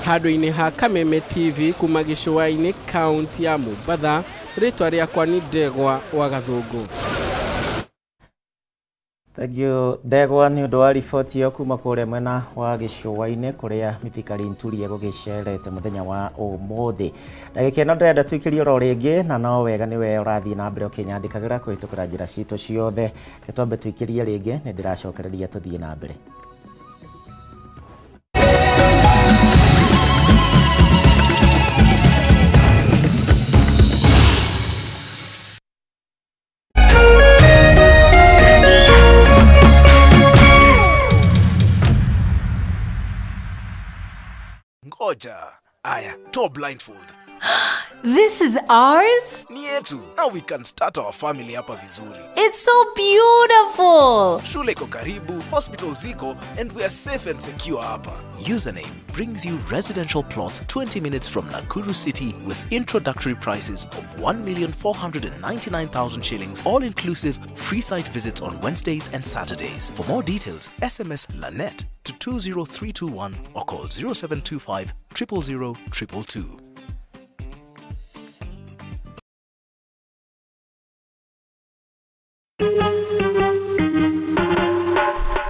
Handũ-inĩ ha Kameme TV kuma gĩcũa-inĩ kaunti ya Mombatha, rĩtwa rĩakwa nĩ Ndegwa wa Gathũngũ. Thank you Ndegwa nĩ ũndũ wa riboti ĩyo kuma kũrĩa mwena wa gĩcũa-inĩ kũrĩa Mithika Linturi egũgĩcerete mũthenya wa ũmũthĩ. Ndagĩka ĩno ndĩrenda tũikĩrie oro rĩngĩ, na no wega nĩwe ũrathiĩ na mbere ũkĩnyandĩkagĩra kũhĩtũkĩra njĩra citũ ciothe. Reke twambe tũikĩrie rĩngĩ, nĩ ndĩracokereria tũthiĩ na mbere. Ngoja. Aya, toa blindfold. This is ours? Ni yetu. Now we can start our family hapa vizuri. It's so beautiful. Shule iko karibu, hospital ziko, and we are safe and secure hapa. Username brings you residential plot 20 minutes from Nakuru City with introductory prices of 1,499,000 shillings, all inclusive, free site visits on Wednesdays and Saturdays. For more details, SMS LANET to 20321 or call 0725 000 222.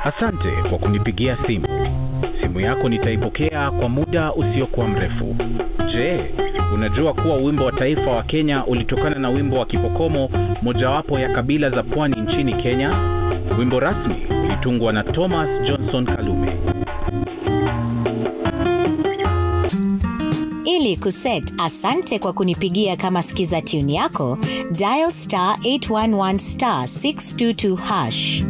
Asante kwa kunipigia simu. Simu yako nitaipokea kwa muda usiokuwa mrefu. Je, unajua kuwa wimbo wa taifa wa Kenya ulitokana na wimbo wa Kipokomo, mojawapo ya kabila za pwani nchini Kenya? Wimbo rasmi ulitungwa na Thomas Johnson Kalume. Ili kuset asante kwa kunipigia kama skiza tune yako, dial star 811 star 622 hash.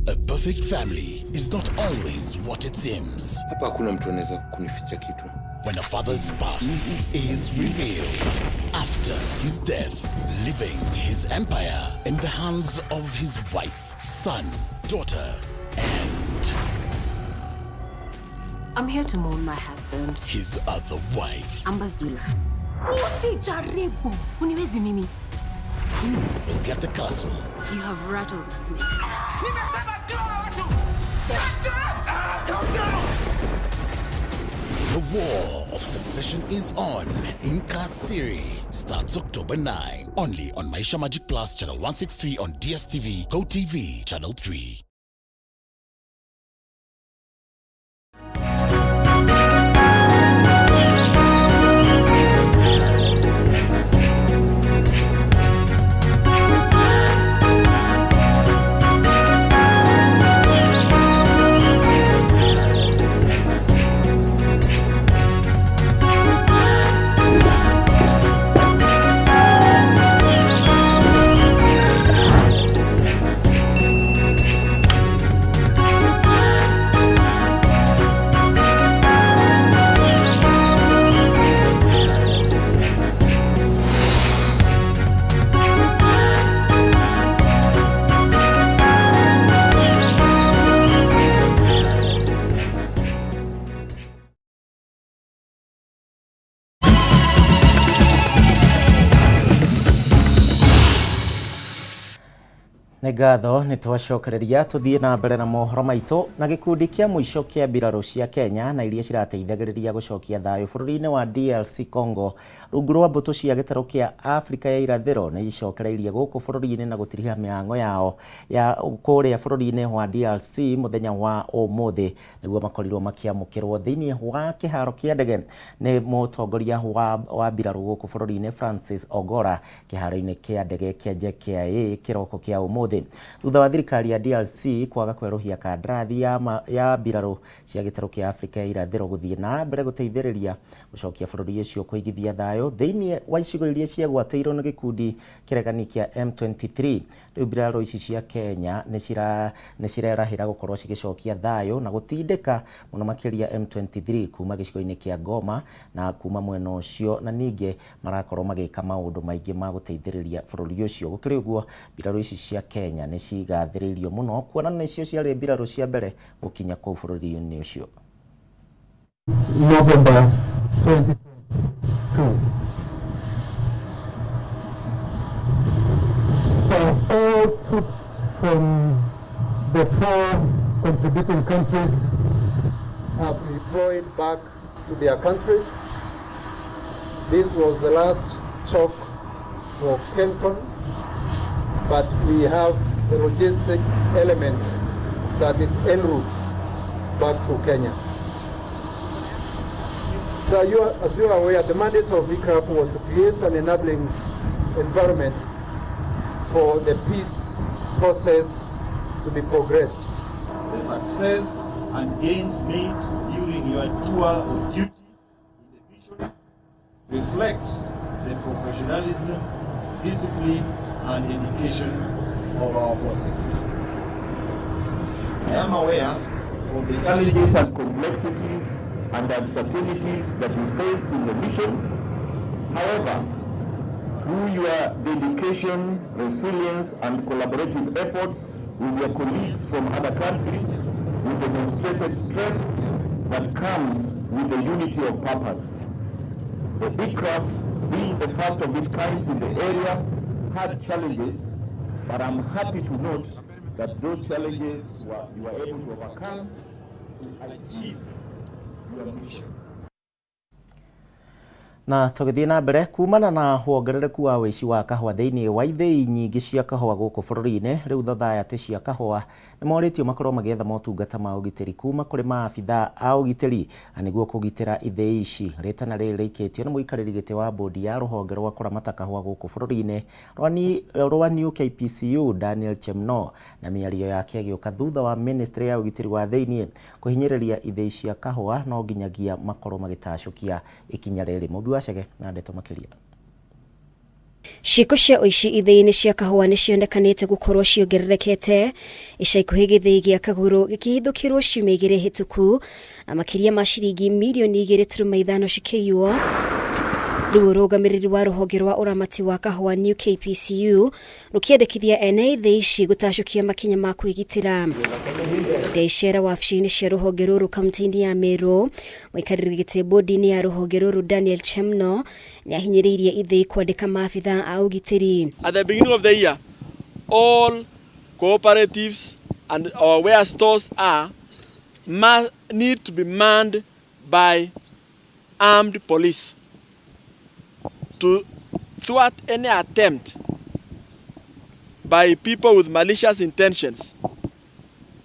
A perfect family is not always what it seems. Hapa hakuna mtu anaweza kunificha kitu. When a father's past is revealed after his death, leaving his empire in the hands of his wife, son, daughter, and I'm here to mourn my husband. his other wife. Ambazula. Usijaribu. Uniwezi mimi. Who will get the castle? You have rattled the snake. The War of Succession is on in Kasiri. Starts October 9. Only on Maisha Magic Plus, Channel 163 on DSTV, GoTV, Channel 3. Nĩ ngatho nĩ twacokereria tũthiĩ na mbere na mohoro maitũ na gĩkundi kĩa mũico kĩa mbirarũ cia Kenya na iria cirateithagĩrĩria gũcokia thayũ bũrũri-inĩ wa DRC Congo rungu rwa mbũtũ cia gĩtarũ kĩa Afrika ya irathĩro nĩ icokereirie gũkũ bũrũri-inĩ na gũtiriha mĩhang'o yao ya kũrĩa bũrũri-inĩ wa DRC mũthenya wa ũmũthĩ nĩguo makorirwo makĩamũkĩrwo thĩinĩ wa kĩharo kĩa ndege nĩ mũtongoria wa mbirarũ gũkũ bũrũri-inĩ Francis Ogora kĩharo-inĩ kĩa ndege kĩa JKIA kĩroko kĩa ũmũthĩ thutha wa thirikari ya DRC kwaga kwerũhia kandarathi ya mbirarũ cia gĩtarũ kĩa Afrika ya irathĩro gũthiĩ na mbere gũteithĩrĩria gũcokia bũrũri ũcio kũigithia thayũ thĩinĩ wa icigo iria ciagwatĩirwo nĩ gĩkundi kĩregani kĩa M23. Rĩu mbirarũ ici cia Kenya nĩ cirerahĩra gũkorwo cigĩcokia thayũ na gũtindĩka mũno makĩria M23 kuma gĩcigo-inĩ kĩa Goma na kuma mwena ũcio, na ningĩ marakorwo magĩka maũndũ maingĩ ma gũteithĩrĩria bũrũri ũcio. Gũkĩrĩ ũguo mbirarũ ici cia Kenya nĩ cigathĩrĩirio mũno kuona nĩcio ciarĩ mbirarũ cia mbere gũkinya kũu bũrũri-inĩ ũcio. November 2022. So all troops from the 4 contributing countries have deployed back to their countries. This was the last shock for Kencon, but we have the logistic element that is en route back to Kenya. So as you are aware, the mandate of EACRF was to create an enabling environment for the peace process to be progressed. The success and gains made during your tour of duty in the mission reflects the professionalism, discipline, and dedication of our forces. I am aware of the challenges and complexities and uncertainties that you faced in the mission. However, through your dedication, resilience, and collaborative efforts with your colleagues from other countries, you demonstrated strength that comes with the unity of purpose. The EACRF, being the first of its kind in the area, had challenges, but I'm happy to note that those challenges you were able to overcome to achieve your mission. Na tũgĩthiĩ na mbere kumana na wongerereku wa wĩici wa kahũa thĩinĩ wa ithĩi nyingĩ cia kahũa gũkũ bũrũri-inĩ, rĩu thathayatĩ cia kahũa nĩ morĩtio makorwo magĩetha motungata ma ũgitĩri kuma kũrĩ maabitha a ũgitĩri na nĩguo kũgitĩra ithĩi ici. Rĩtana rĩrĩ rĩikĩtio nĩ mũikarĩri gĩtĩ wa bodi ya rũhonge rwa kũramata kahũa gũkũ bũrũri-inĩ rwa New KPCU Daniel Chemno, na mĩario yake ĩgĩũka thutha wa ministry ya ũgitĩri wa thĩinĩ kũhinyĩrĩria ithĩi cia kahũa no nginyagia makorwo magĩtacũkia ikinya rĩrĩ. Mũmbi wa Chege na ndeto makĩria. Ciĩko cia ũici ithĩi-inĩ cia kahũa nĩ cionekanĩte gũkorwo ciongererekete ica ikuhĩ gĩthĩi gĩa Kaguru gĩkĩhithũkĩrwo ciumia igĩrĩ hĩtũku na makĩria ma ciringi mirioni 2.5 cikĩiywo. Rĩu ũrũgamĩrĩri wa rũhonge rwa ũramati wa kahũa New KPCU rũkĩendekithia ene ithĩi ici gũtacũkia makinya ma kwĩgitĩra. Ndeicera wabici-inĩ cia rũhonge rũrũ kaunti-inĩ ya Meru, mũikarĩri gĩtĩ bodi-inĩ ya rũhonge rũrũ Daniel Chemno nĩahinyĩrĩirie ithĩi kwandĩka maabitha a ũgitĩri. At the beginning of the year, all cooperatives and or where stores are must need to be manned by armed police to thwart any attempt by people with malicious intentions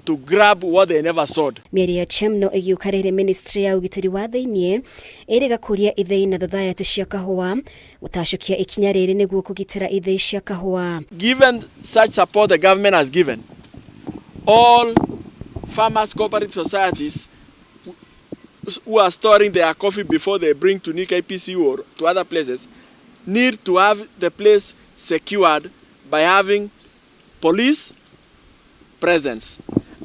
to grab what they never sold. Mĩario ya Chemno ĩgĩũka rĩrĩ ministry ya ũgitĩri wa thĩiniĩ ĩrĩga kũria ithĩi na thothaitĩ cia kahũa gũtacũkia ikinya rĩrĩ nĩguo kũgitĩra ithĩi cia kahũa. Given such support the government has given, all farmers cooperative societies who are storing their coffee before they bring to New KPCU or to other places need to have the place secured by having police presence,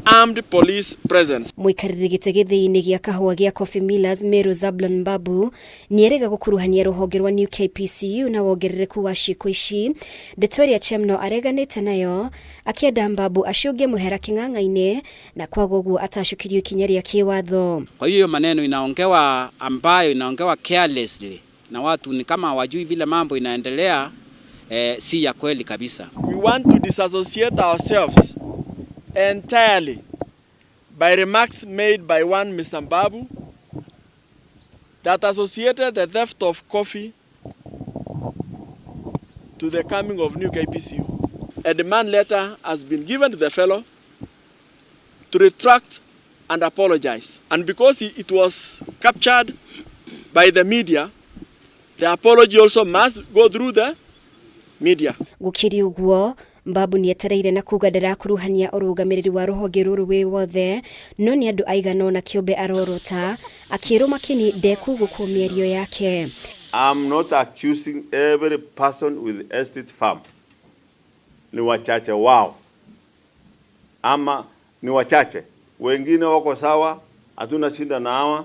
armed police presence. Mũikarĩri gĩtĩ gĩthĩi-inĩ gĩa kahũa gĩa Coffee Millers Meru Zablon Mbabu nĩerĩga gũkuruhania rũhonge rwa New KPCU na wongerereku wa ciĩko ici, ndeto ĩrĩa Chemno areganĩte nayo akĩenda Mbabu acũnge mũhera kĩng'ang'a-inĩ na kwaga ũguo atacũkĩrio ikinya rĩa kĩwatho. Kwa hiyo maneno inaongewa ambayo inaongewa carelessly na watu ni kama hawajui vile mambo inaendelea, si ya kweli kabisa. We want to disassociate ourselves entirely by remarks made by one Mr. Mbabu that associated the theft of coffee to the coming of New KPCU. A demand letter has been given to the fellow to retract and apologize. And because it was captured by the media, the apology also must go through the media. Gũkĩrĩ ũguo, Mbabu nĩetereire na kuga ndarakuruhania ũrũgamĩrĩri wa rũhonge rũrũ wĩ wothe no nĩ andũ aigana ũna kĩũmbe arorota akĩrwo makĩni ndekugũkwo mĩario yake. I'm not accusing every person with estate farm. Ni wachache wao, ama ni wachache, wengine wako sawa, hatuna shida na hawa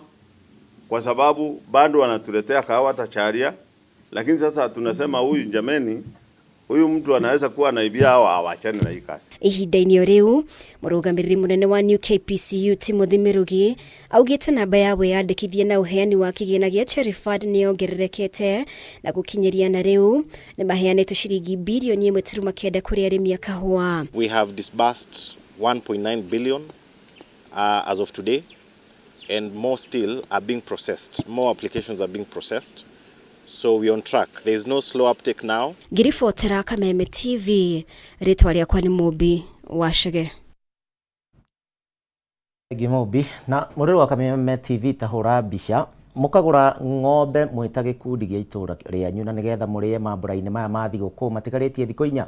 kwa sababu bado wanatuletea kahawa tacharia, lakini sasa tunasema huyu jameni, huyu mtu anaweza kuwa anaibia hawa, awachane na hii kazi. Ihinda-inĩ o rĩu mũrũgamĩrĩri mũnene wa New KPCU Timothy Mirugi augĩte namba ya wĩyandĩkithia na ũheani wa kĩgĩna gĩa Cherry Fund nĩyongererekete na gũkinyĩria na rĩu nĩmaheanĩte ciringi birioni 1.9 kũrĩ arĩmi a kahũa. We have disbursed 1.9 billion as of today, and more still are being processed. More applications are being processed. So we're on track. There is no slow uptake now. Ngĩribotera Kameme TV, rĩtwa rĩakwa nĩ Mũmbi wa Chege. Ngĩmũmbi na mũrĩrĩ wa Kameme TV tahũra mbica mũkagũra ng'ombe mwĩta gĩkundi gĩa itũũra rĩanyu na nĩgetha mũrĩe mambũra-inĩ maya ma thigũkũ matigarĩtie thikũ inya.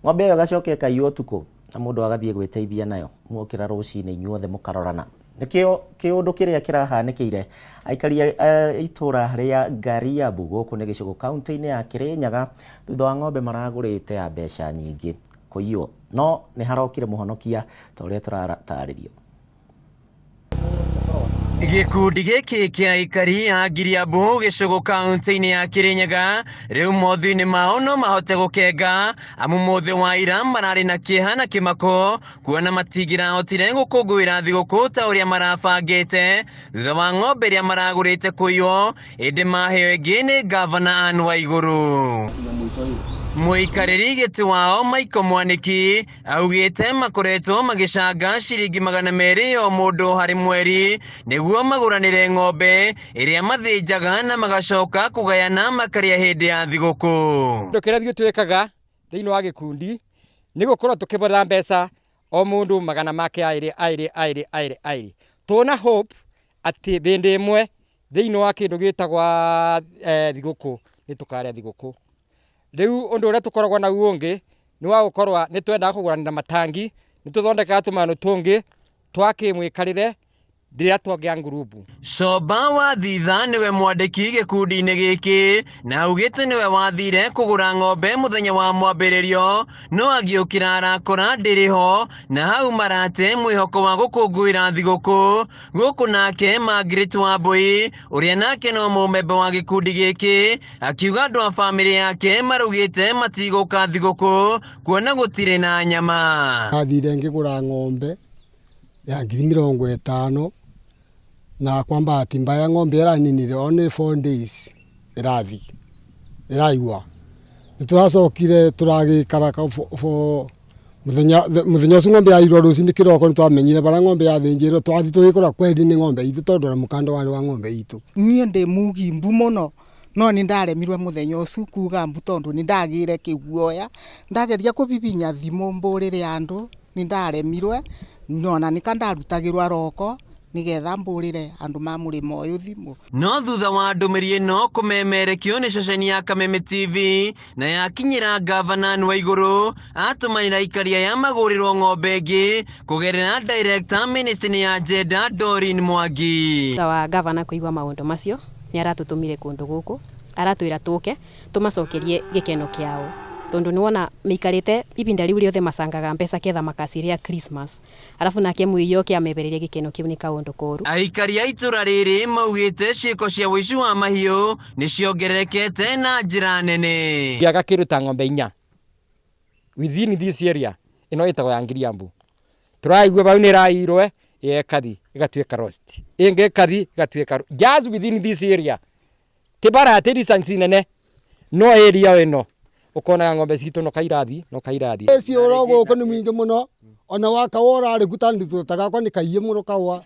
Ng'ombe ĩyo ĩgacoka ĩkaiywo ũtukũ na mũndũ agathiĩ gwĩteithia nayo mwokĩra rũcinĩ inyuothe mũkarorana. Nĩkĩo kĩũndũ kĩrĩa kĩrahanĩkĩire aikari a itũũra rĩa Ngariabu gũkũ nĩ Gĩcũgũ kaunti-inĩ ya Kĩrĩnyaga thutha wa ng'ombe maragũrĩte ya mbeca nyingĩ kũiywo, no nĩ harokire mũhonokia ta ũrĩa tũratarĩrio. Gĩkundi gĩkĩ kĩa aikari a Ngiriambu Gĩcũgũ kaunti-inĩ ya Kĩrĩnyaga rĩu mothiũ-inĩ mao no mahote gũkenga amu mũthĩ wa ira mararĩ na kĩeha na kĩmako kuona matingĩrahotire gũkũngũĩra thigũkũ ta ũrĩa marabangĩte thutha wa ng'ombe ĩrĩa maragũrĩte kũiywo ĩndĩ maheo ĩngĩ nĩ ngavana Anne Waigũrũ. Mũikarĩri gĩtĩ wao Michael Mwaniki augĩte makoretwo magĩcanga ciringi 200 o mũndũ harĩ mweri nĩguo magũranĩre ng'ombe ĩrĩa mathĩnjaga na magacoka kũgayana makarĩa hĩndĩ ya thigũkũ. Kĩndũ kĩrĩa ithuĩ twĩkaga thĩinĩ wa gĩkundi nĩ gũkorwo tũkĩbotha mbeca o mũndũ magana make aĩrĩ aĩrĩ aĩrĩ aĩrĩ aĩrĩ. Tũna hope atĩ hĩndĩ ĩmwe thĩinĩ wa kĩndũ gĩtagwa thigũkũ nĩ tũkarĩa thigũkũ. Rĩu ũndũ ũrĩa tũkoragwo naguo ũngĩ nĩ wa gũkorwo nĩ twendaga kũgũranĩra matangi, nĩ tũthondekaga tũmanũ tũngĩ twa kĩmwĩkarĩre Rĩrĩa twagĩa ngurubu. Coba wa Thitha nĩwe mwandĩki gĩkundi-inĩ gĩkĩ na augĩte nĩwe wathire kũgũra ng'ombe mũthenya wa mwambĩrĩrio no agĩũkĩra arakora ndĩrĩ ho na hau marate mwĩhoko wa gũkũngũĩra thigũkũ. Gũkũ nake Margaret Wambui ũrĩa nake no mũmemba wa gĩkundi gĩkĩ akiuga andũ a bamĩrĩ yake maraugĩte matigũka thigũkũ kuona gũtirĩ na nyama. Athire ngĩgũra ng'ombe ya 50,000 na kwa bahati mbaya ng'ombe ĩraninire only 4 days ĩrathi ĩraigua. Nĩtũracokire tũragĩikara mũthenya ũcio ng'ombe yairwo rũcinĩ kĩroko nĩtwamenyire barĩa ng'ombe yathĩnjĩrwo twathi tũgĩkora kweri nĩ ng'ombe itũ tondũ ona mũkanda warĩ wa ng'ombe itũ. Niĩ ndĩ mugi mbu mũno no nĩndaremirwe mũthenya ũcio kuga mbu tondũ nĩndagĩire kĩguoya ndageria kũbibinya thimũ mbũrĩre andũ nĩndaremirwe nona nika ndarutagĩrwa roko nigetha mbũrĩre andũ ma mũrĩmo ũyũ thimũ. No thutha wa ndũmĩrĩri ĩno kũmemerekio nĩ ceceni ya Kameme TV na yakinyĩra gavana Waigũrũ atũmanĩra aikari aya magũrĩrwo ng'ombe ĩngĩ kũgerera director ministry ya Gender Doreen Mwangi. Thutha wa gavana kũigua maũndũ macio nĩ aratũtũmire kũndũ gũkũ aratwĩra tũke tũmacokerie gĩkeno kĩao tondu niwona meikarite ibinda riu riothe macangaga mbeca ketha makaciria Christmas arafu nake muiyo amebereria gikeno kiu ni kaundu koru. Aikari a itura riri maugite ciiko cia ũici wa mahiũ ni ciongererekete na njĩra nene. Gĩaga kĩndũ ta ng'ombe inya within this area ĩno ĩtagwo ya Ngiriambu tũraigua bau nĩ ĩrairwe ĩkathi ĩgatuĩka roast ĩngĩ ĩkathi ĩgatuĩka just within this area ti bara ti distance nene no area ĩno ukonaga ng'ombe citũ no kairathi no kairathi. Eci oro gũkũ nĩ mwingĩ mũno ona wa kawa ũrarĩ kuta tagakwa nĩ kaiye mũno kawa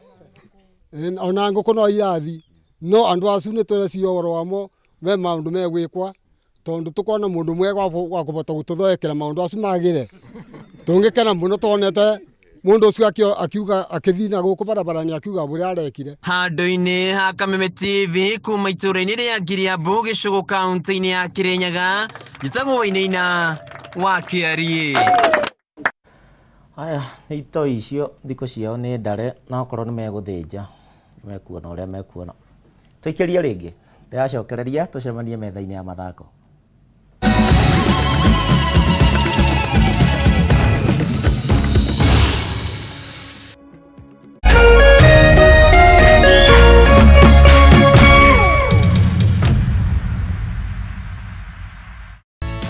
ona ngũkũ no irathi no andũ acu nĩ tũrecio ũhoro wamo me maũndũ megwĩkwa tondũ tũkona mũndũ mwega wa kũhota gũtũthondekera maũndũ acu magĩre tũngĩkena mũno tuonete mundu ucio akiuga akithii na guku barabara-ini akiuga uria arekire. Handũ-inĩ ha Kameme TV kuma itũra-inĩ rĩa Ngiriambu gĩcũgũ kaunti-inĩ ya Kirinyaga njĩtagwo Wainaina wa Kĩariĩ. Aya itoi icio thikũ ciao nĩ ndare na okorwo nĩ megũthĩnja mekuona ũrĩa mekuona. Tũikĩrie rĩngĩ ndĩracokereria tũcemanie metha-inĩ ya mathako.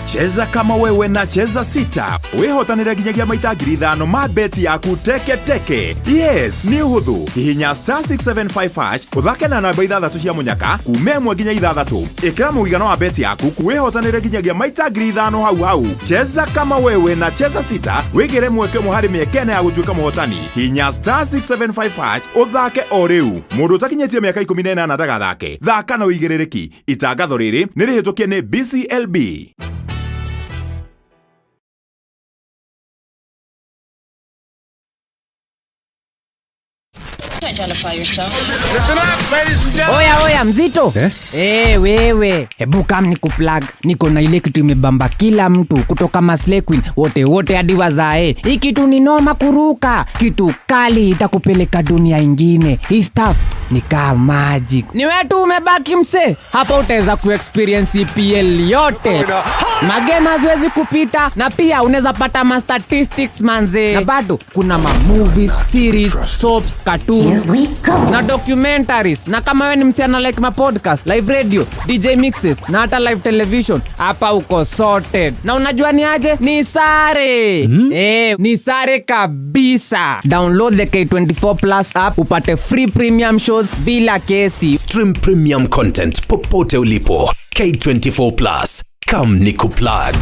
Cheza kama wewe na Cheza Sita wihotanire nginyagia maita 5,000 ma beti yaku teke teke. Yes, ni uhuthu hihinya star 675 hash uthake na namba 6 cia munyaka kuma 1 nginya 6 ikira muigana wa beti yaku wihotanire nginyagia maita 5,000 hau hau. Cheza kama wewe na Cheza Sita wigire mweke ũmwe harĩ mĩeke ĩna ya gũtuĩka mũhotani. Hihinya star 675 hash uthake o rĩu. Mũndũ ũtakinyĩtie mĩaka 18 ndagathake. Thaka na ũigĩrĩrĩki. Itangatho rĩrĩ nĩ rĩhĩtũkie nĩ BCLB. Oya oya mzito eh? Wewe hebu kam nikuplug. Niko na ile kitu imebamba kila mtu kutoka Maslay Queen wote wote hadi wazae. Hii kitu ni noma kuruka, kitu kali itakupeleka dunia ingine. Hii stuff ni kama magic. Ni wewe tu umebaki mse. Hapa utaweza kuexperience EPL yote. Magame haziwezi kupita na pia unaweza pata ma statistics manze. Na bado kuna ma movies, series, soaps, cartoons na documentaries. Na kama wewe ni msichana like ma podcast, live radio, DJ mixes na hata live television, hapa uko sorted. Na unajua ni aje? Ni sare. Ni sare kabisa. Download the K24 Plus app upate free premium shows bila kesi. Stream premium content popote ulipo. K24 Plus. Come nikuplug.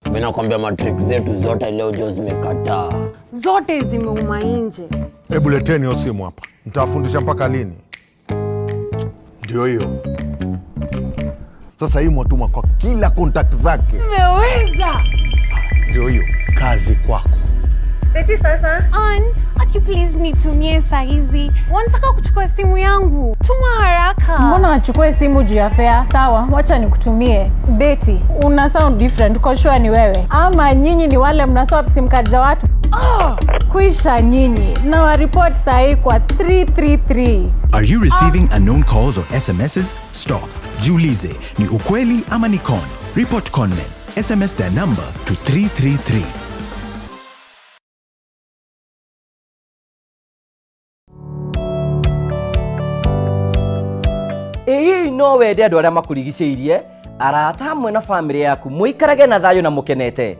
Mimi nakwambia matrix zetu zote leo jo zimekataa. Zote zimeuma nje. Hebu leteni hiyo simu hapa. Nitawafundisha mpaka lini? Ndio hiyo. Sasa hii mwatuma kwa kila contact zake. Nimeweza. Ndio hiyo. Kazi kwako. Beti sasa. Ann, aki please nitumie saa hizi. Wanataka kuchukua simu yangu. Tuma haraka. Mbona nikuchukue simu juu ya fare. Sawa, wacha nikutumie. Betty, una sound different, uko sure ni wewe? Ama nyinyi ni wale mna swap sim card za watu? Oh, kwisha nyinyi. Na wa report sahi kwa 333. Are you receiving unknown calls or SMSs? Stop. Jiulize, ni ukweli ama ni con? Report conmen. SMS their number to 333. Ĩĩ no wende andũ arĩa makũrigicĩirie, arata hamwe na bamĩrĩ yaku mũikarage na thayũ na mũkenete.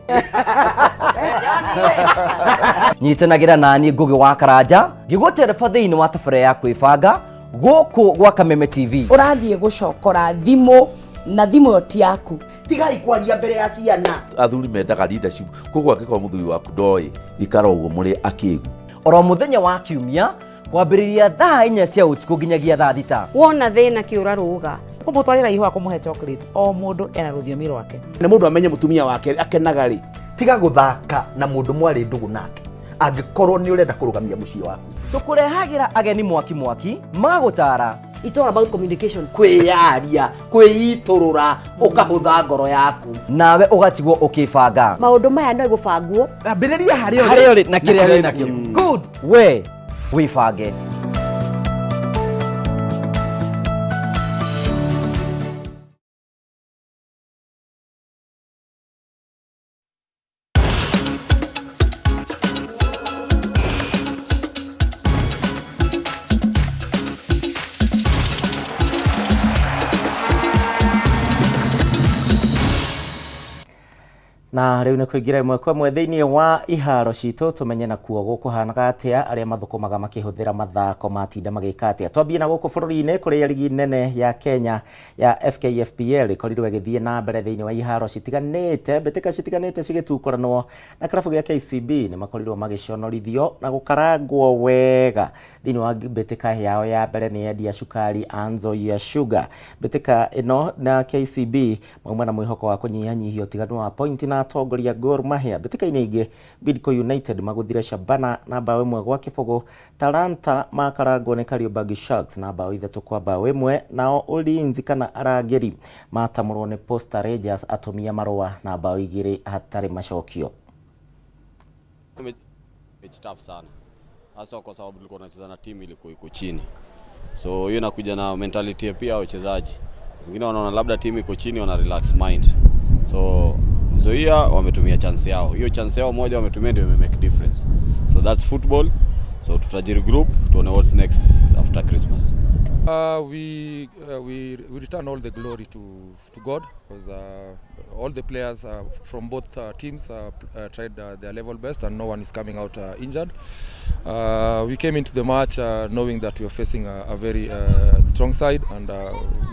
Nyitanagĩra naniĩ Ngũgĩ wa Karanja ngĩgũtereba thĩinĩ wa tabarĩra ya kwĩbanga gũkũ gwa Kameme TV. Ũrathiĩ gũcokora thimũ na thimũ ĩyo ti yaku. Tigai kwaria mbere ya ciana. Athuri mendaga leadership, koguo angĩkorwo mũthuri waku ndoĩ, ikara ũguo mũrĩ akĩgu. Oro mũthenya wa kiumia kwambĩrĩria thaa inya cia ũtukũ nginyagia thaa thita. Wona thĩna kĩũra rũga. Kũmũtwarĩra ihũa kũmũhe chocolate, o mũndũ ena rũthiomi rwake. Nĩ mũndũ amenye mũtumia wake akenaga rĩ. Tiga gũthaka na mũndũ mwarĩ ndũgũ nake angĩkorwo nĩ ũrenda kũrũgamia mũciĩ waku. Tũkũrehagĩra ageni mwaki mwaki magũtara. It's all about communication. Kwĩyaria, kwĩitũrũra, ũkahũtha ngoro yaku. Nawe ũgatigwo ũkĩbanga. Maũndũ maya no gũbangwo. Ambĩrĩria harĩa ũrĩ. Harĩa ũrĩ na kĩrĩa wĩ nakĩo. Good. We wĩbange. Na rĩu nĩ kũingĩra ĩmwe kwa ĩmwe thĩinĩ wa iharo citũ tũmenye nakuo gũkũhanaga atĩa arĩa mathũkũmaga makĩhũthĩra mathako matinda magĩka atĩa. Twambie na gũkũ bũrũri-inĩ kũrĩa rigi nene ya Kenya ya FKFPL ĩkorirwo ĩgĩthiĩ na mbere thĩinĩ wa iharo citiganĩte, mbĩtĩka citiganĩte cigĩtukũranwo na kĩrabu gĩa KCB nĩ makorirwo magĩconorithio na gũkarangwo wega thĩinĩ wa mbĩtĩka yao ya mbere nĩ endia cukari a Nzoia Sugar. Mbĩtĩka ĩno na KCB mauma na mwĩhoko wa kũnyihanyihia ũtiganu wa point na atongoria Gor Mahia. Mbĩtĩka-inĩ ingĩ Bidco United magũthire Shabana na bao 1-0, Talanta makarangwo nĩ Kariobangi Sharks na bao 3-1, nao Ulinzi kana Arangĩri matamũrwo nĩ Posta Rangers atumia marũa na bao 2 hatarĩ macokio. Mechi tough sana hasa kwa sababu tulikuwa tunacheza na timu ilikuwa iko chini, so hiyo inakuja na mentality pia wachezaji zingine wanaona labda timu iko chini, wana relax mind, so Nzoia wametumia chance yao, hiyo chance yao moja wametumia ndio ime make difference, so that's football, so tutajiregroup tuone what's next after Christmas. We return all the glory to God because all the players from both teams tried their level best and no one is coming out injured. We came into the match knowing that we are facing a very strong side and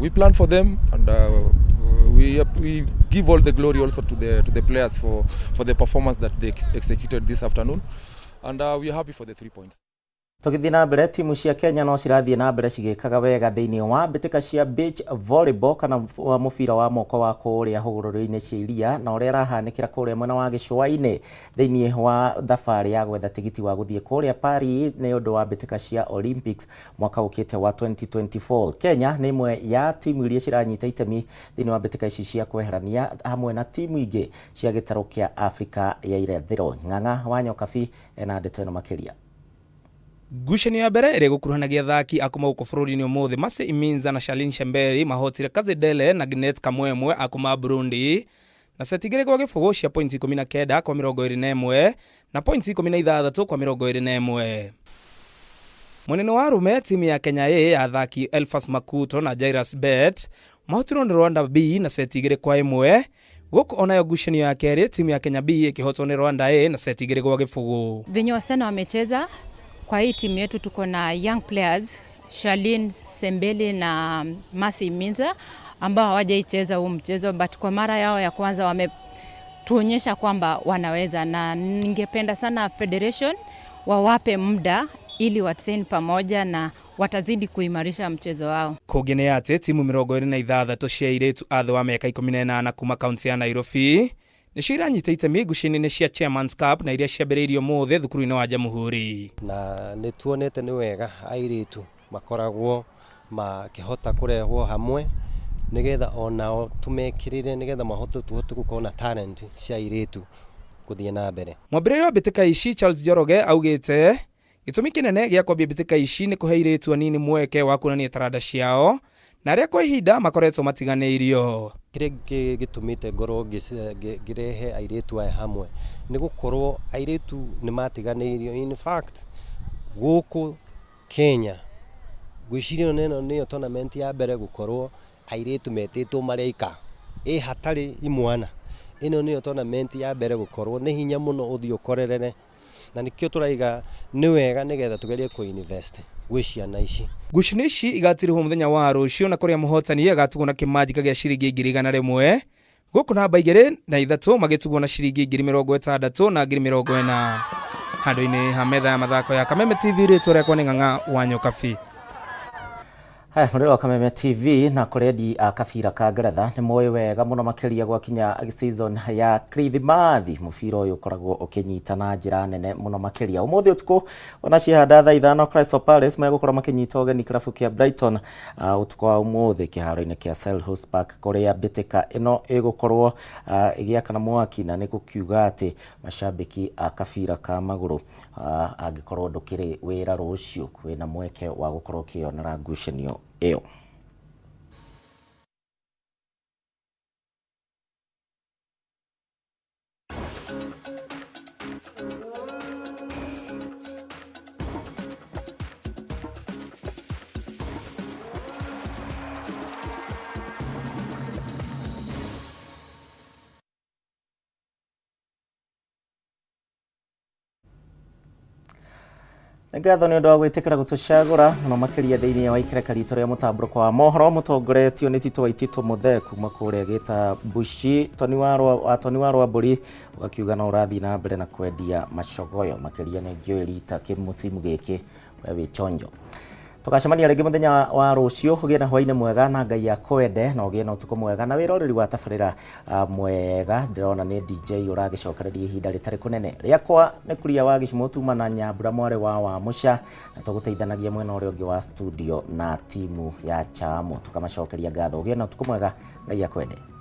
we planned for them and we give all the glory also to the players for the performance that they executed this afternoon and we are happy for the 3 points. Tũgĩthiĩ na mbere timu cia Kenya no cirathiĩ na mbere cigĩkaga wega thĩinĩ wa mbĩtĩka cia beach volleyball kana mũbira wa moko wa kũrĩa hũgũrũrũ-inĩ cia iria na ũrĩa ĩrahanĩkĩra kũrĩa mwena wa gĩcũa-inĩ thĩinĩ wa thabarĩ ya gwetha tigiti wa gũthiĩ kũrĩa Paris nĩ ũndũ wa mbĩtĩka cia Olympics mwaka ũkĩte wa 2024. Kenya nĩ ĩmwe ya timu iria ciranyita itemi thĩinĩ wa mbĩtĩka ici cia kweherania hamwe na timu ingĩ cia gĩtarũ kĩa Afrika ya irathĩro. Ng'ang'a wa Nyokabi ena ndeto ĩno makĩria. Ngucanio ya mbere ĩrĩa ĩgũkuruhanagia athaki a kuma gũkũ bũrũri-inĩ ũmũthĩ Mercy Iminza na Charlene Shemberi mahotire Kazidele na Gnet Kamwemwe a kuma Burundi na seti 2-0 cia pointi 19 kwa 21 na pointi 16 kwa 21. Mwena-inĩ wa arũme timu ya Kenya A ya athaki Elphas Makuto na Jairus Bet mahotirwo nĩ Rwanda B na seti 2-1 gũkũ onayo ngucanio ya kerĩ timu ya Kenya B ĩkĩhotwo nĩ Rwanda A na seti 2-0. Venye wasichana wamecheza kwa hii timu yetu tuko na young players Charlene Sembeli na Mercy Minza ambao hawajaicheza huu mchezo, but kwa mara yao ya kwanza wametuonyesha kwamba wanaweza, na ningependa sana federation wawape muda ili watrain pamoja na watazidi kuimarisha mchezo wao. Kũngĩ nĩ atĩ timu 26 cia airĩtu a thĩ wa mĩaka 18 kuma kaunti ya Nairobi nĩcio iranyita itemi ngucanio-inĩ cia Chairman's Cup na iria ciambĩrĩirio ũmũthĩ thukuru-inĩ wa Jamhuri. Na nĩ tuonete nĩ wega airĩtu makoragwo Makĩhota kũrehwo hamwe nĩgetha onao tũmekĩrĩre nĩgetha mahote tũhote gũkorwo na talent cia airĩtu gũthiĩ na mbere. Mwambĩrĩria wa mbĩtĩka ici Charles Njoroge augĩte gĩtũmi kĩnene gĩa kwambia mbĩtĩka ici nĩ kũhe airĩtu anini mweke wa kuonania taranda ciao na arĩa kwa ihinda makoretwo matiganĩirio. Kĩrĩa gĩtũmĩte ngorwo ngĩrehe airĩtu aya hamwe nĩ gũkorwo airĩtu nĩ matiganĩirio. In fact, gũkũ Kenya ngwĩciria ĩno nĩyo tournament ya mbere gũkorwo airĩtu metĩtwo marĩ aika, ĩ hatarĩ imwana. Ĩno nĩyo tournament ya mbere gũkorwo nĩ hinya mũno ũthiĩ ũkorerere, na nĩkĩo tũraiga nĩ wega nĩgetha tũgerie kũ invest gwĩ ciana ici. Ngucanio ici igatirihwo mũthenya wa rũciũ na kũrĩa mũhotani agatugwo na kĩmanjĩka gĩa ciringi 100,000 gũkũ namba 2 na 3 magĩtugwo na ciringi 60,000 na 40,000. Handũ-inĩ ha metha ya mathako ya Kameme TV, rĩtwa rĩakwa nĩ Ng'ang'a wa Nyokabi. Haya, mũrĩro wa Kameme TV na kũrĩ endi a kabira ka Ngeretha nĩ moĩ wega mũno makĩria gwakinya season ya Kirithimathi mũbira ũyũ ũkoragwo ũkĩnyita na njĩra nene mũno makĩria. Ũmũthĩ ũtukũ ona ciahanda thaa 5 Crystal Palace megũkorwo makĩnyita ũgeni kĩrabu kĩa Brighton ũtukũ wa ũmũthĩ kĩharo-inĩ kĩa Selhurst Park kũrĩa mbĩtĩka ĩno ĩgũkorwo ĩgĩakana mwaki, na nĩ gũkiuga atĩ macambĩki a kabira ka magũrũ angĩkorwo ndũkĩrĩ wĩra rũciũ wĩna mweke wa gũkorwo ũkĩyonera ngucanio ĩyo. Nĩ ngatho nĩ ũndũ wa gwĩtĩkĩra gũtũcagũra mũno makĩria thĩinĩ wa ikereka ritũ rĩa mũtambũrũko wa mohoro mũtongoretio nĩ Tito Waititũ Mũthee kuma kũrĩa gĩta Bushi Toni wa Toni wa Rwambũri ũgakiuga no ũrathiĩ na mbere na kwendia macogoyo makĩria nĩ ngĩũĩ rita kĩmũcimu gĩkĩ we wĩ chonjo. Tũgacemania rĩngĩ mũthenya wa rũciũ, ũgĩe na hwainĩ mwega na Ngai akwende na ũgĩe na ũtukũ mwega na wĩroreri wa tabarĩra mwega. Ndĩrona nĩ DJ ũragĩcokereria ihinda rĩtarĩ kũnene. Rĩakwa nĩ Kuria wa Gĩcimũ tuma na Nyambura mwarĩ wa Wamũca, na tũgũteithanagia mwena ũrĩa ũngĩ wa studio na timu ya Chamo. Tũkamacokeria ngatho. Ũgĩe na ũtukũ mwega, Ngai akwende.